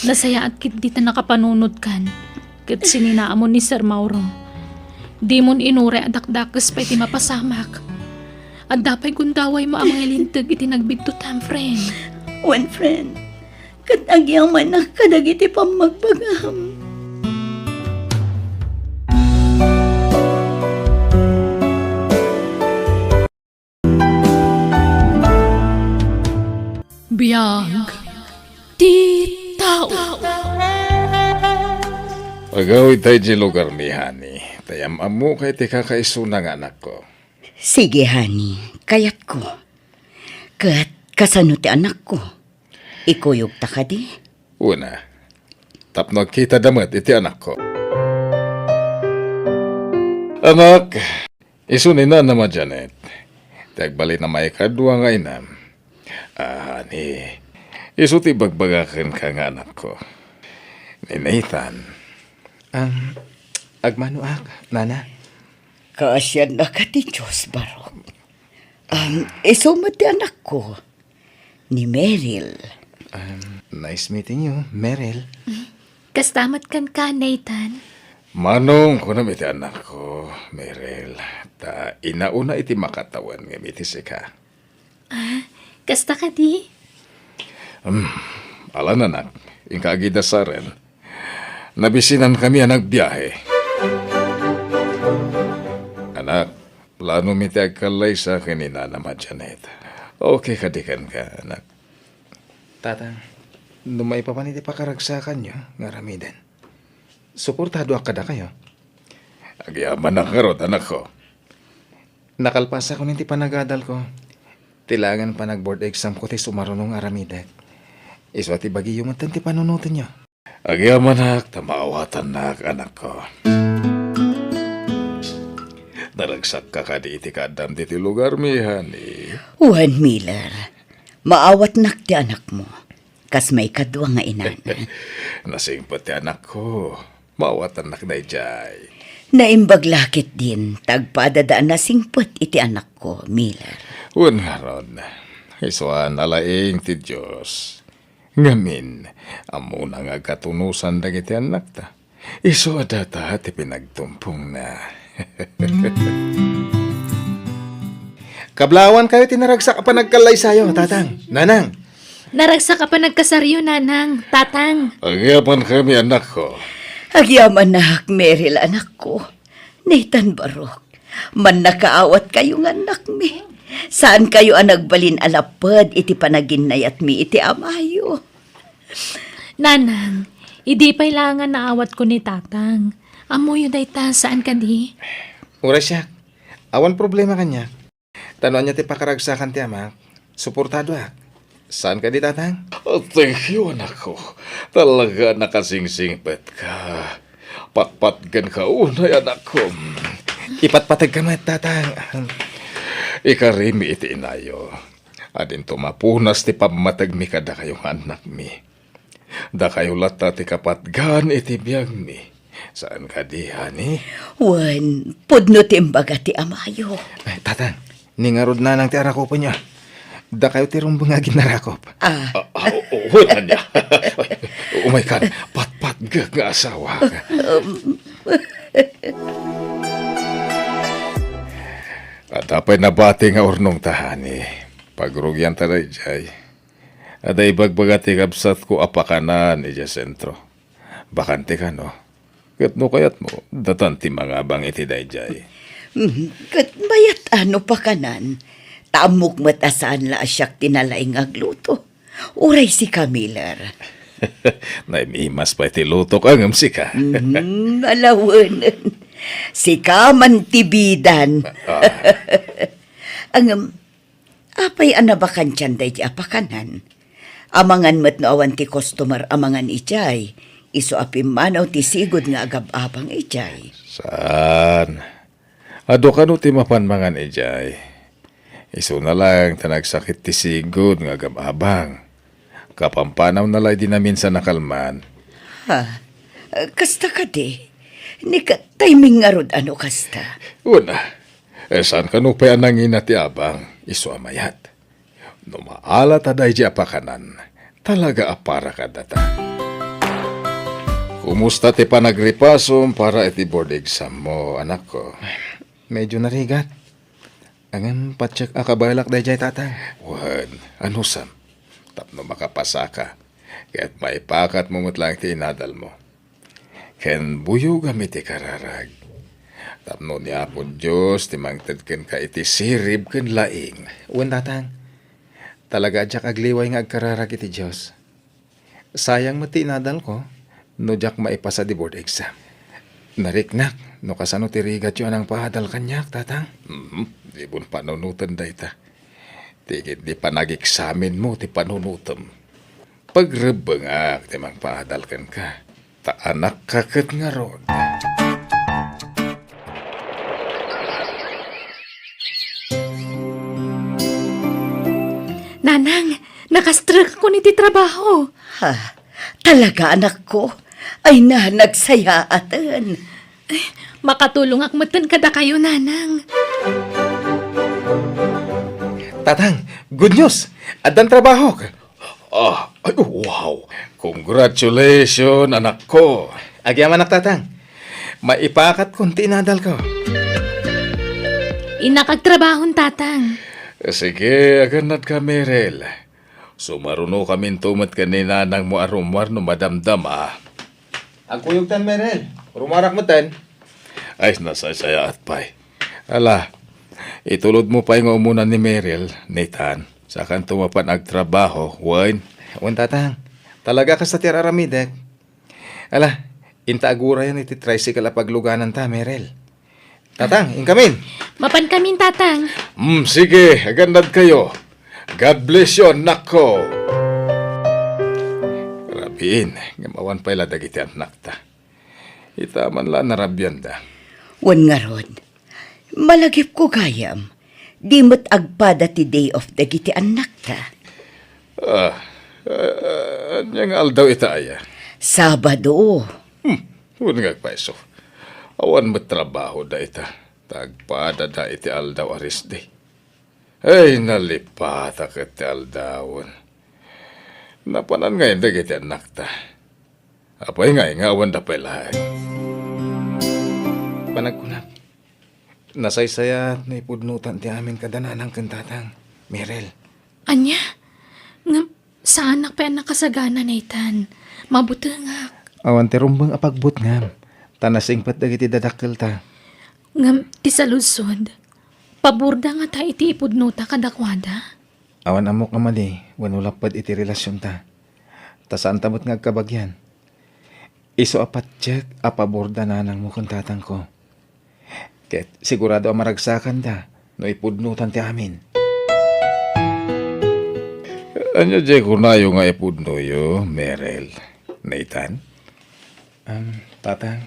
nasayaat ketdi ta nakapanunotkan. Ket sininaamon ni Sir Mauro. Dimon inuray a dakdakes pay ti mapasamak. Adda pay gundawaymo a mangilinteg iti nagbiddutam, friend. Wen, friend. Ket agyamanak kadagiti pammagbagam. Biag ti tao. Agawidta idiay lugarmi, honey. Ta am-ammok ti kakaisuna nga anakko. Sige, honey. Kayatko. Ket kasano ti anakko? Ikuyogta kadi? Una, tapno agkitada met iti anakko. Anak, isu ni Nanam a Janet, ti agbalin a maikadua nga inam. Ah, ni, isu ti ibagbaga kenka nga anakko. Ni Nathan. Um, agmanoak, Nana. Kaasiannaka ti Dios, Barok. Um, isu met ti anakko, ni Meryl. Um, nice meeting you, Meryl. Kasta met kenka, Nathan. Manong, kunam iti anakko, Meryl. Ta inauna iti makatawen ngem iti sika. Ah, kasta kadi? Hmm, ala, anak, inka agidasaren. Nabisinankami a nagbiahe. Anak, plano mi ti agkallaysa ken ni Nanam a Janet. Okay kadi kenka, anak? Tatang, no maipapan iti pakaragsakanyo nga aramiden, suportadoak kadakayo. Agyamanak ngarud, anakko. Nakalpasakon iti panagadalko. Ti laengen panag-board examko ti sumaruno nga aramidek. Isu a ti bagiyo metten ti panunotenyo. Agyamanak ta maawatannak, anakko. Naragsakka kadi iti kaaddam ditoy lugarmi, honey? Wen, Miller, maawatnak ti anakmo. Kas maikadua nga inana. Nasingpet ti anakko. Maawatannak daydiay. Naimbag la ketdin ta agpadada a nasingpet iti anakko, Miller. Wen ngarud, isu a nalaing ti Dios. Ngamin, ammona nga agkatunosan dagiti annakta. Isu a data ti pinagtumpongna. Kablawankayo ti naragsak a panagkallaysayo, Tatang, Nanang. Naragsak a panagkasaryo, Nanang, Tatang. Agyamankami, anakko. Agyamanak, Meryl, anakko. Nathan, Barok, mannakaawatkayo nga annakmi. Saankayo a nagbalin a lapped iti panaginnayatmi iti amayo. Nanang, idi pay laeng a naawatko ni Tatang. Ammoyo dayta, saan kadi? Uray siak. Awan problema kaniak. Ta no ania ti pakaragsakan ti amak, suportadoak. Saan kadi, Tatang? Ah, thank you, anakko. Talaga a nakasingsingpetka. Patpatgenka unay, anakko. Ipatpategka met, Tatang. Ikarimi iti inayo. Adinto mapunas ti pammategmi kadakayo nga annakmi. Dakayo latta ti kapatgan iti biagmi. Saan kadi, honey? Wen, pudno ti imbaga ti amayo. Ay, Tatang, ni ngarud, Nanang, ti arakupenyo. Dakayo ti rumbeng nga aginarakop. Ah. Ah, ah, o-, o-, wen, ania? Umaykan, patpatgek nga asawa. Um. Adda pay nabati nga urnongta, honey. Pagrugianta daydiay. Adda ibagbaga ti kabsatko a pakanan idiay sentro. Bakante kano? Ket no kayatmo, datan ti mangabang iti daydiay. Mm, ket mayat a no pakanan. Ta ammok met a saan la a siak ti nalaing nga agluto. Uray sika, Miller. Naimimas pay ti lutok, ngem sika. Mm, alawenen. Sika man ti bidan. Ah. Ngem, apay a nabakantian daydi a pakanan? Amangan met no awan ti customer a mangan idiay, isu a pimmanaw ti sigud nga agab-abang idiay. Saan? Adu kano ti mapan mangan idiay? Isuna laeng ta nagsakit ti sigud nga agab-abang. Kapampanawna la idi naminsan a kalman. Ha? Kasta kadi? Ni ket timing ngarud a no kasta? Una, eh, saan kano pay a nangina ti abang, isu a mayat? No maala ta daydi a pakanan, talaga a para kadata. Kumusta ti panagripasom para iti board exam mo, anakko? Medyo narigat. Ngem, patiek a kabaelak daydiay, Tatang. Wen, anusem? Tapno makapasaka, ket maipakatmo met laeng ti inadalmo. Ken buyogam iti kararag. Tapno ni Apo Dios ti mangted kenka iti sirib ken laing. Wen, Tatang. Talaga a diak agliway nga agkararag iti Dios. Sayang met ti inadalko no diak maipasa ti board exam. Nariknak no kasano ti rigatyo a nangpaadal kaniak, Tatang. Mhm. Dimo panunoten dayta. Ti ketdi panagexamenmo ti panunotem. Pagrebbengak ti mangpaadal kenka, ta anakka ket ngarud. Nanang, nakastrekakon iti trabaho. Ha? Talaga, anakko? Ay na, nagsayaaten. Makatulongak metten kadakayo, Nanang. Tatang, good news! Addan trabahok! Ah, ay, wow! Congratulations, anakko! Agyamanak, Tatang. Maipakatkon ti inadalko. Innak agtrabahon, Tatang. Sige, agannadka, Merel. Sumarunokaminto met ken ni nanangmo a rummuar no madamdama. Agkuyogtan, Merel. Rummuarak metten. Ay, nasaysayaat pay. Ala, itulodmo pay nga umuna ni Merel, Nathan. Sakanto mapan agtrabaho, wen? Wen, Tatang. Talaga kasta ti ar-aramidek. Ala, inta agurayan iti tricycle a paglugananta, Merel. Tatang, inkamin. Mapankamin, Tatang. Mm, sige, agannadkayo. God bless you, annakko. Rabiin, ngem awan pay la dagiti annakta. Ita man la narabianda. Wen ngarud, malagipko gayam, di met agpada ti day off dagiti annakta. Ah, ah, ania nga aldaw ita aya? Sabado. Hmm, wen nga agpayso. Awan met trabaho da ita. Ta agpadada iti aldaw a rest day. Ay, nalipatak iti aldawen. Napanan ngay dagiti annakta. Apay ngay nga awan da pay laeng? Panagkunak, nasaysayaat no ipudnotan ti amin kada nanang ken tatang, Merel. Ania? Ngem saanak pay a nakasagana, Nathan. Mabutengak. Awan ti rumbeng a pagbutngam, ta nasingpet dagiti dadakkelta. Ngem ti saludsod, paborda ngata iti ipudnota kadakuada? Awan ammok a madi wenno lapped iti relasionta. Ta saanta met nga agkabagian. Isu a patiek a paborda nanangmo ken tatangko. Ket sigurado a maragsakanda no ipudnotan ti amin. Ania diay kunayo nga ipudnoyo, Merel? Nathan? Am, Tatang,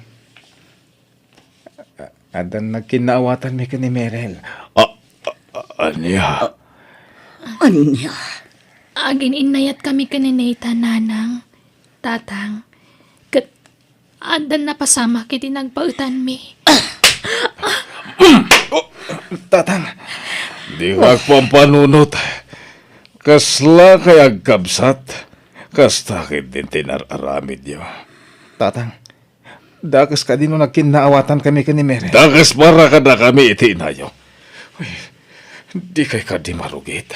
a-, addan nagkinnaawatanmi ken ni Merel. A-, a-, a-, ania? Ania? Agin-innayatkami ken ni Nathan, Nanang, Tatang, ket addan napasamak iti nagbaetanmi. Oh, Tatang. Dika agpampanunot. Kaslakay agkabsat? Kasta ketdin ti inar-aramidyo. Tatang, dakes kadi no nagkinnaawatankami ken ni Merel? Dakes para kadakami iti inayo. Uy, dikay kadi marugit.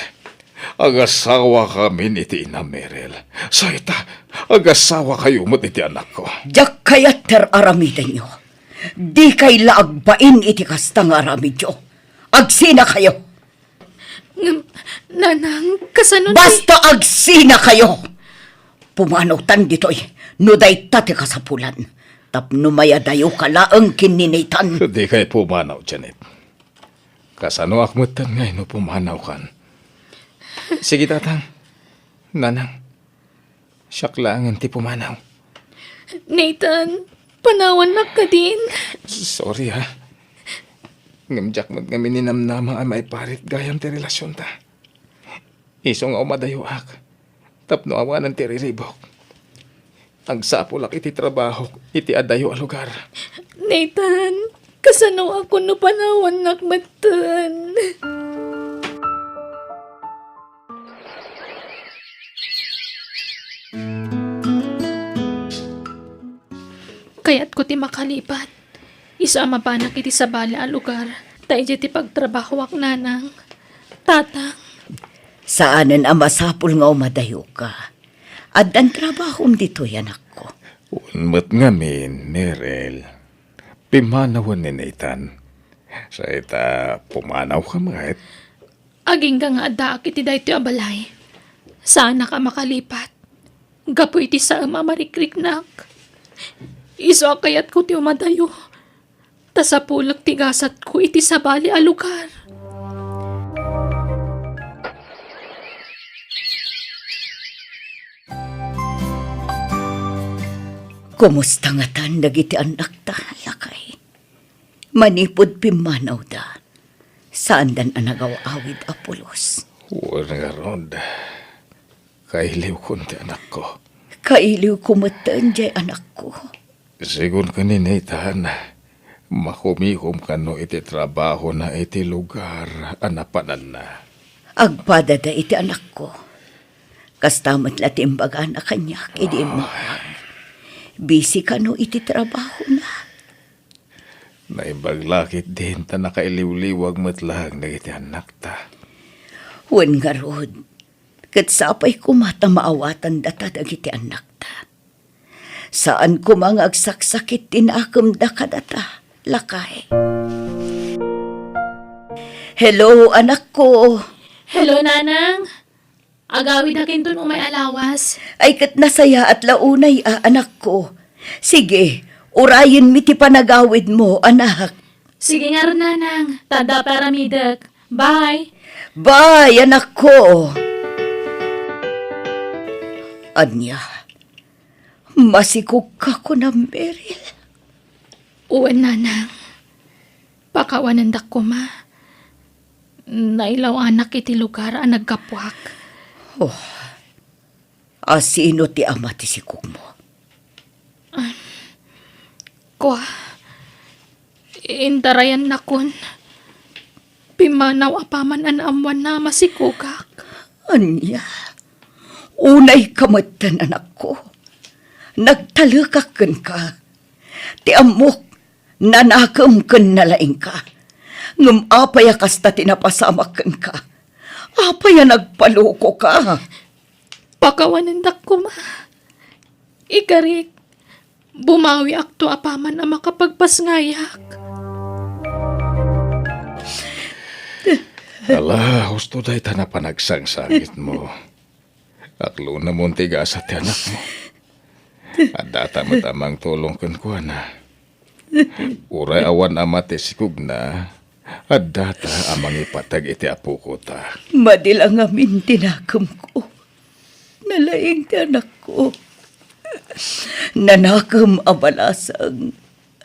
Agasawakamin iti inam, Merel. Sa ita, agasawakayo met iti anakko. Diak kayat ti ar-aramidenyo. Dikay la agbain iti kasta nga aramidyo. Agsinakayo. Ngem, Nanang, kasano ti— Basta agsinakayo! Pumanawtan ditoy no dayta ti kasapulan. Tapno mayadayoka laeng ken ni Nathan. Dikay pumanaw, Janet. Kasanoak metten ngay no pumanawkan? Sige, Tatang. Nanang, siak laengen ti pumanaw. Nathan, panawannak kadin. Sorry, ha. Ngem diak met ngamin ninamnama a maiparit gayam ti relasionta. Isu nga umadayoak tapno awanen ti riribuk. Agsapulak iti trabahok iti adayo a lugar. Nathan, kasanoak no panawannak metten? Kayatko ti makalipat. Isu a mapanak iti sabali a lugar, ta idiay ti pagtrabahoak, Nanang. Tatang. Saanen a masapul nga umadayoka. Addan trabahom ditoy, anakko. Wen met ngamin, Merel. Pimmanawen ni Nathan. Sa ita, pumanawka met? Agingga nga addaak iti daytoy a balay. Saanak a makalipat gapu iti saem a marikriknak. Isu a kayatko ti umadayo, ta sapulek ti gasatko iti sabali a lugar. Kumusta ngatan dagiti annakta, lakay? Manipud pimmanawda, saandan a nagaw-awid a pulos. Wen ngarud, kailiwkon ti anakko. Kailiwko metten diay anakko. Sigun ken ni Nathan, makumikom kano iti trabahona iti lugar a napananna. Agpadada iti anakko. Kasta met la ti imbagana kaniak idi immawag. Busy kano iti trabahona. Naimbag la ketdin ta nakailiwliwag met laeng dagiti annakta. Wen ngarud, ket sapay koma ta maawatandata dagiti annakta. Saan koma nga agsaksakit ti nakemda kadata, lakay. Hello, anakko. Hello, Nanang. Agawidakinton umay a lawas. Ay, ket nasayaat la unay a, anakko. Sige, urayenmi ti panagawidmo, anak. Sige ngarud, Nanang. Ta adda paramidek. Bye. Bye, anakko. Ania, masikogka kunam, Meryl? Wen, Nanang. Pakawanendak koma. Nailaw-anak iti lugar a naggapuak. Oh. A sino ti ama ti sikogmo? Kua, indarayannakon. Pimmanaw apaman a naammoanna a masikogak. Ania? Unayka metten, anakko. Nagtalekak kenka. Ti ammok, nanakem ken nalaingka. Ngem apay a kasta ti napasamak kenka? Apay a nagpalokoka? Pakawanendak koma. Ikarik, bumawiakto apaman a makapagpasngayak. Ala, husto dayta a panagsangsangitmo. Aklonamon ti gasat ti anakmo. Addata met a mangtulong kenkuana. Uray awan ama ti sikogna, addata a mangipateg iti apokota. Madi la ngamin ti nakemko. Nalaing ti anakko. Nanakem a balasang.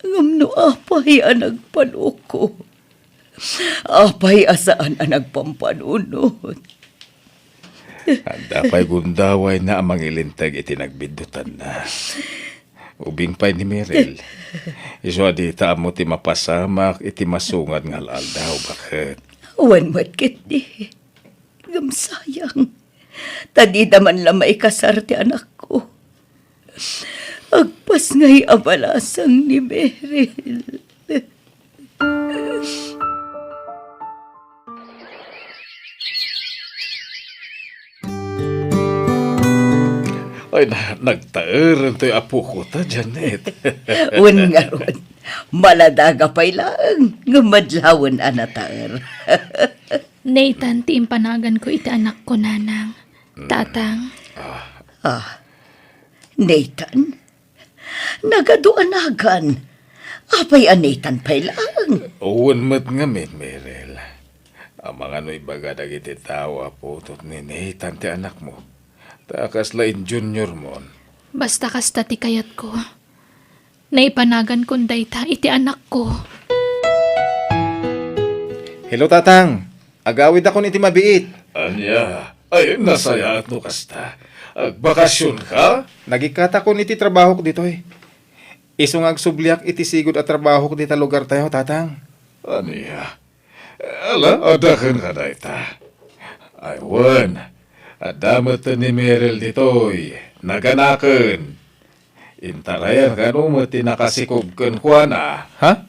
Ngem no apay a nagpaloko? Apay a saan a nagpampanunot? Adda pay gundawayna a mangilinteg iti nagbiddutanna. Ubing pay ni Meryl. Isu a dita ammo ti mapasamak iti masungad nga al-aldaw, baket. Wen met ketdi. Ngem sayang. Ta dida man la maikasar ti anakko. Agpasngay a balasang ni Meryl. Ay, na-, nagtaeren toy apokota, Janet. Wen ngarud, maladaga pay laeng, ngem madlawen a nataer. Nathan ti impanaganko iti anakko, Nanang. Mm. Tatang. Ah. Ah. Nathan? Nagadu a nagan. Apay a Nathan pay laeng? Wen met ngamin, Meryl. Amangan no ibaga dagiti tao a putot ni Nathan ti anakmo. Ta kasla in junior mon. Basta kasta ti kayatko. Naipanagan kon dayta iti anakko. Hello, Tatang. Agawidakon iti mabiit. Ania? Ay, nasayaat no kasta. Agbakasionka? Nagikkatakon iti trabahok ditoy. Isu nga agsubliak iti sigud a trabahok dita lugartayo, Tatang. Ania? Ala, adda kenka dayta. Ay, wen, adda met ni Meryl ditoy, naganaken. Intarayan kano met ti nakasikog kenkuana. Ha?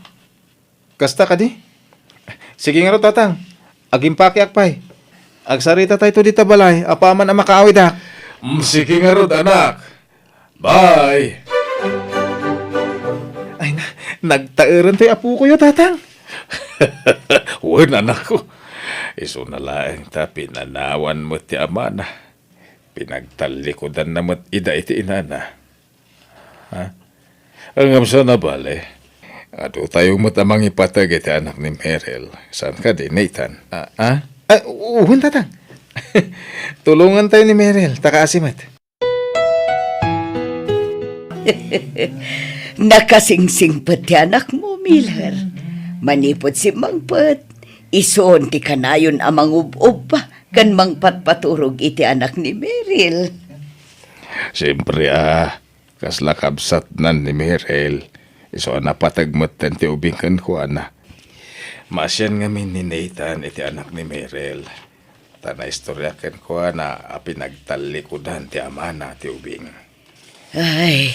Kasta kadi? Sige ngarud, Tatang. Agimpakiak pay. Agsaritatayto dita balay, apaman a makaawidak. Mm, sige ngarud, anak. Bye! Ay na, nagtaeran toy apokoyo, Tatang. Wen, anakko. Isuna laeng ta pinanawan met ti amana. Pinagtallikudanna met ida iti inana. Ha? Ngem saan a bale, adutayo met a mangipateg iti anak ni Meryl. Saan kadi, Nathan? Ah, ah? Ah, wen, Tatang. Tulongantayo ni Meryl, ta kaasi met. Nakasingsingpet ti anakmo, Miller. Manipud simmangpet, isun ti kanayon a mangub-ubba ken mangpatpaturog iti anak ni Meryl. Siempre a, kasla kabsatnan ni Meryl, isu a napateg metten ti ubing kenkuana. Maasian ngamin ni Nathan iti anak ni Meryl, ta naistorya kenkuana a pinagtallikudan ti amana ti ubing. Ay,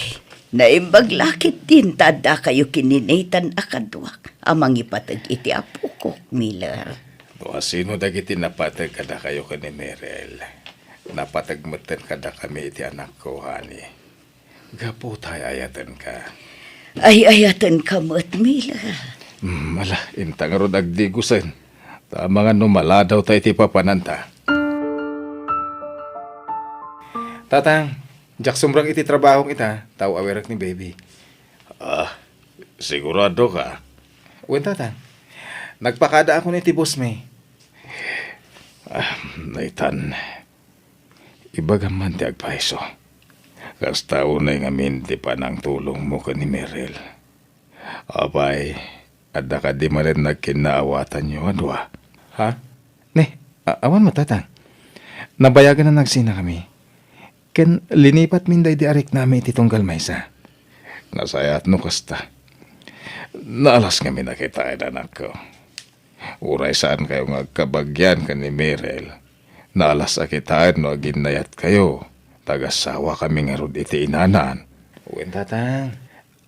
naimbag la ketdin ta addakayo ken ni Nathan a kaduak a mangipateg iti apokok, Miller. No asino dagiti napateg kadakayo ken ni Meryl, napateg metten kadakami iti anakko, honey. Gapu ta ay-ayatenka. Ay-ayatenka met, Miller. Hmm, ala, inta ngarud agdigosen. Ta amangan no maladaw ta iti papananta. Tatang, diak sumrek iti trabahok ita, ta aw-awirek ni baby. Ah, sigurado ka? Wen, Tatang. Nagpakadaakon iti boss mi. Ah, Nathan, ibagam man ti agpayso. Kasta unay ngamin ti panangtulongmo ken ni Meryl. Apay, adda kadi manen nagkinnaawatanyo a dua? Ha? Ne, a-, awan met, Tatang. Nabayagan a nagsinakami. Ken linipatmin daydi a riknami iti tunggal maysa. Nasayaat no kasta. Naalas ngamin a kitaen, anakko. Uray saankayo nga agkabagian ken ni Meryl, naalas a kitaen no aginnayatkayo. Tagasawakami ngarud iti inanan. Wen, Tatang.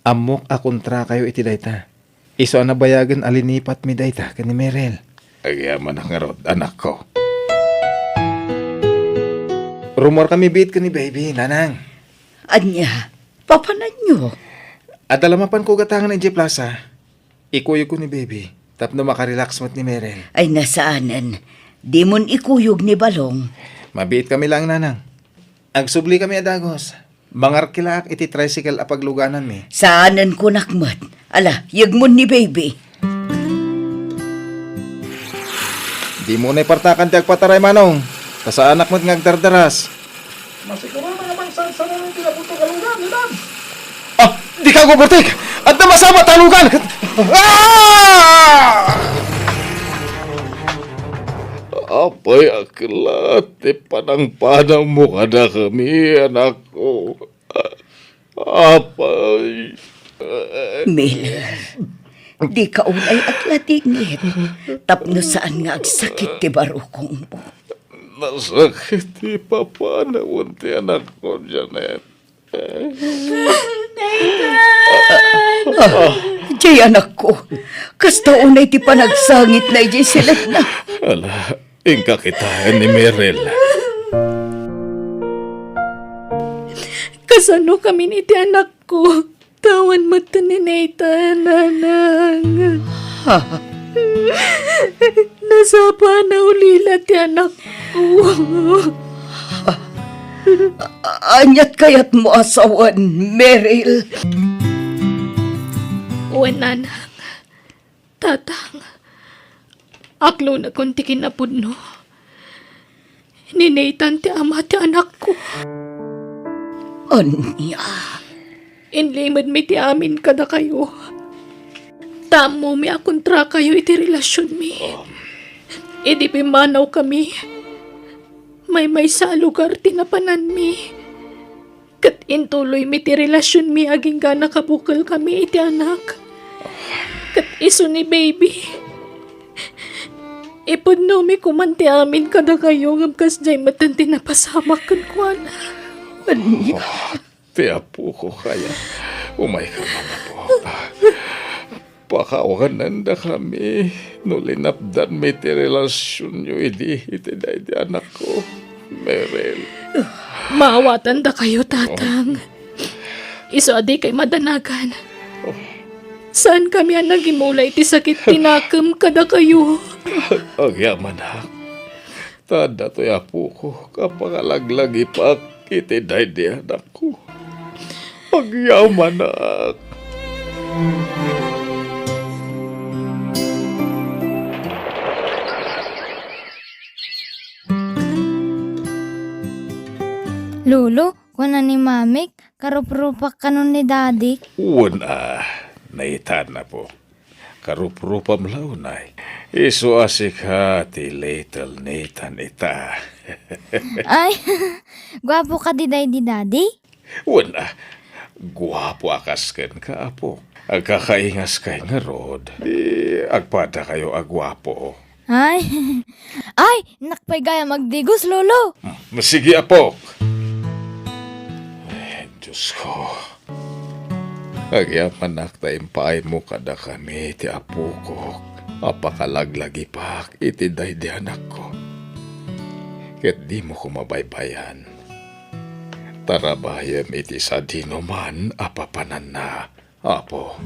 Ammok a kontrakayo iti dayta. Isu a nabayagen a linipatmi dayta ken ni Meryl. Agyamanak ngarud, anakko. Rummuarkami biit ken ni baby, Nanang. Ania? Papananyo? Adda la mapanko gatangen idiay plaza. Ikuyogko ni baby tapno makarelax met ni Meryl. Ay, saanen. Dimon ikuyog ni Balong. Mabiitkami laeng, Nanang. Agsublikami a dagus. Mangarkilaak iti tricycle a paglugananmi. Saanen kunak met. Ala, yegmon ni baby. Dimo unay partakan ti agpataray, Manong. Ta saanak met nga agdardaras. Masigurona nga mangsarsarang ti nabutog a lugan, Inan. Ah, dika agbuburtek! Adda masama ta lugan! Ah! Apay a klat ti panangpanawmo kadakami, anakko. Apay. Miller, dika unay agladingit tapno saan nga agsakit ti barukongmo. Nasakit ti papanawen ti anakko, Janet. Nathan! Ah, jay anakko, kasta unay ti panagsangitna idiay silekna. Ala, inka kitaen ni Meryl. Kasano kami iti anakko? Tawan metten ni Nathan, Nanang. Ha? Nasapa a naulila ti anakko. Aniat kayatmo a sawen, Meryl? Wen, Nanang. Tatang, aklonakon ti kinapudno. Ni Nathan ti ama ti anakko. Ania? Inlimedmi ti amin kadakayo. Ta ammomi a kontrakayo iti relasionmi. Idi pimmanawkami, maymaysa a lugar ti napananmi. Ket intuloymi ti relasionmi agingga nakabukelkami iti anak. Ket isu ni baby. Ipudnomi koman ti amin kadakayo ngem kasdiay metten ti napasamak kenkuana. Ania? Oh, ti apoko kaya. Umayka man, apo. Pakawanendakami no linapdanmi ti relasionyo idi iti daydi anakko, Meryl. Maawatandakayo, Tatang. Isu a dikay madanagan. Saankami a nagimula iti sakit ti nakem kadakayo. Agyamanak. Ta adda toy apoko a pangalaglagipak iti daydi anakko. Agyamanak. Lolo, kuna ni Mamik, Karuprupak kanon ni Daddy. Wen a, Nathan, apo. Karuprupam la unay. Isu a sika ti little Nathan ita. Ay, guapo kadi daydi, Daddy? Wen a, guapo a kas kenka, apo. Agkakaingaskay ngarud, di agpadakayo a guapo. Ay, ay, innak pay gayam agdigos, Lolo. Hmm, sige, apok. Ay, Diosko. Agyamanak ta impaaymo kadakami ti apokok a pakalaglagipak iti daydi anakko. Ket dimo koma baybay-an. Tarabayem iti sadinoman a papananna, Apo.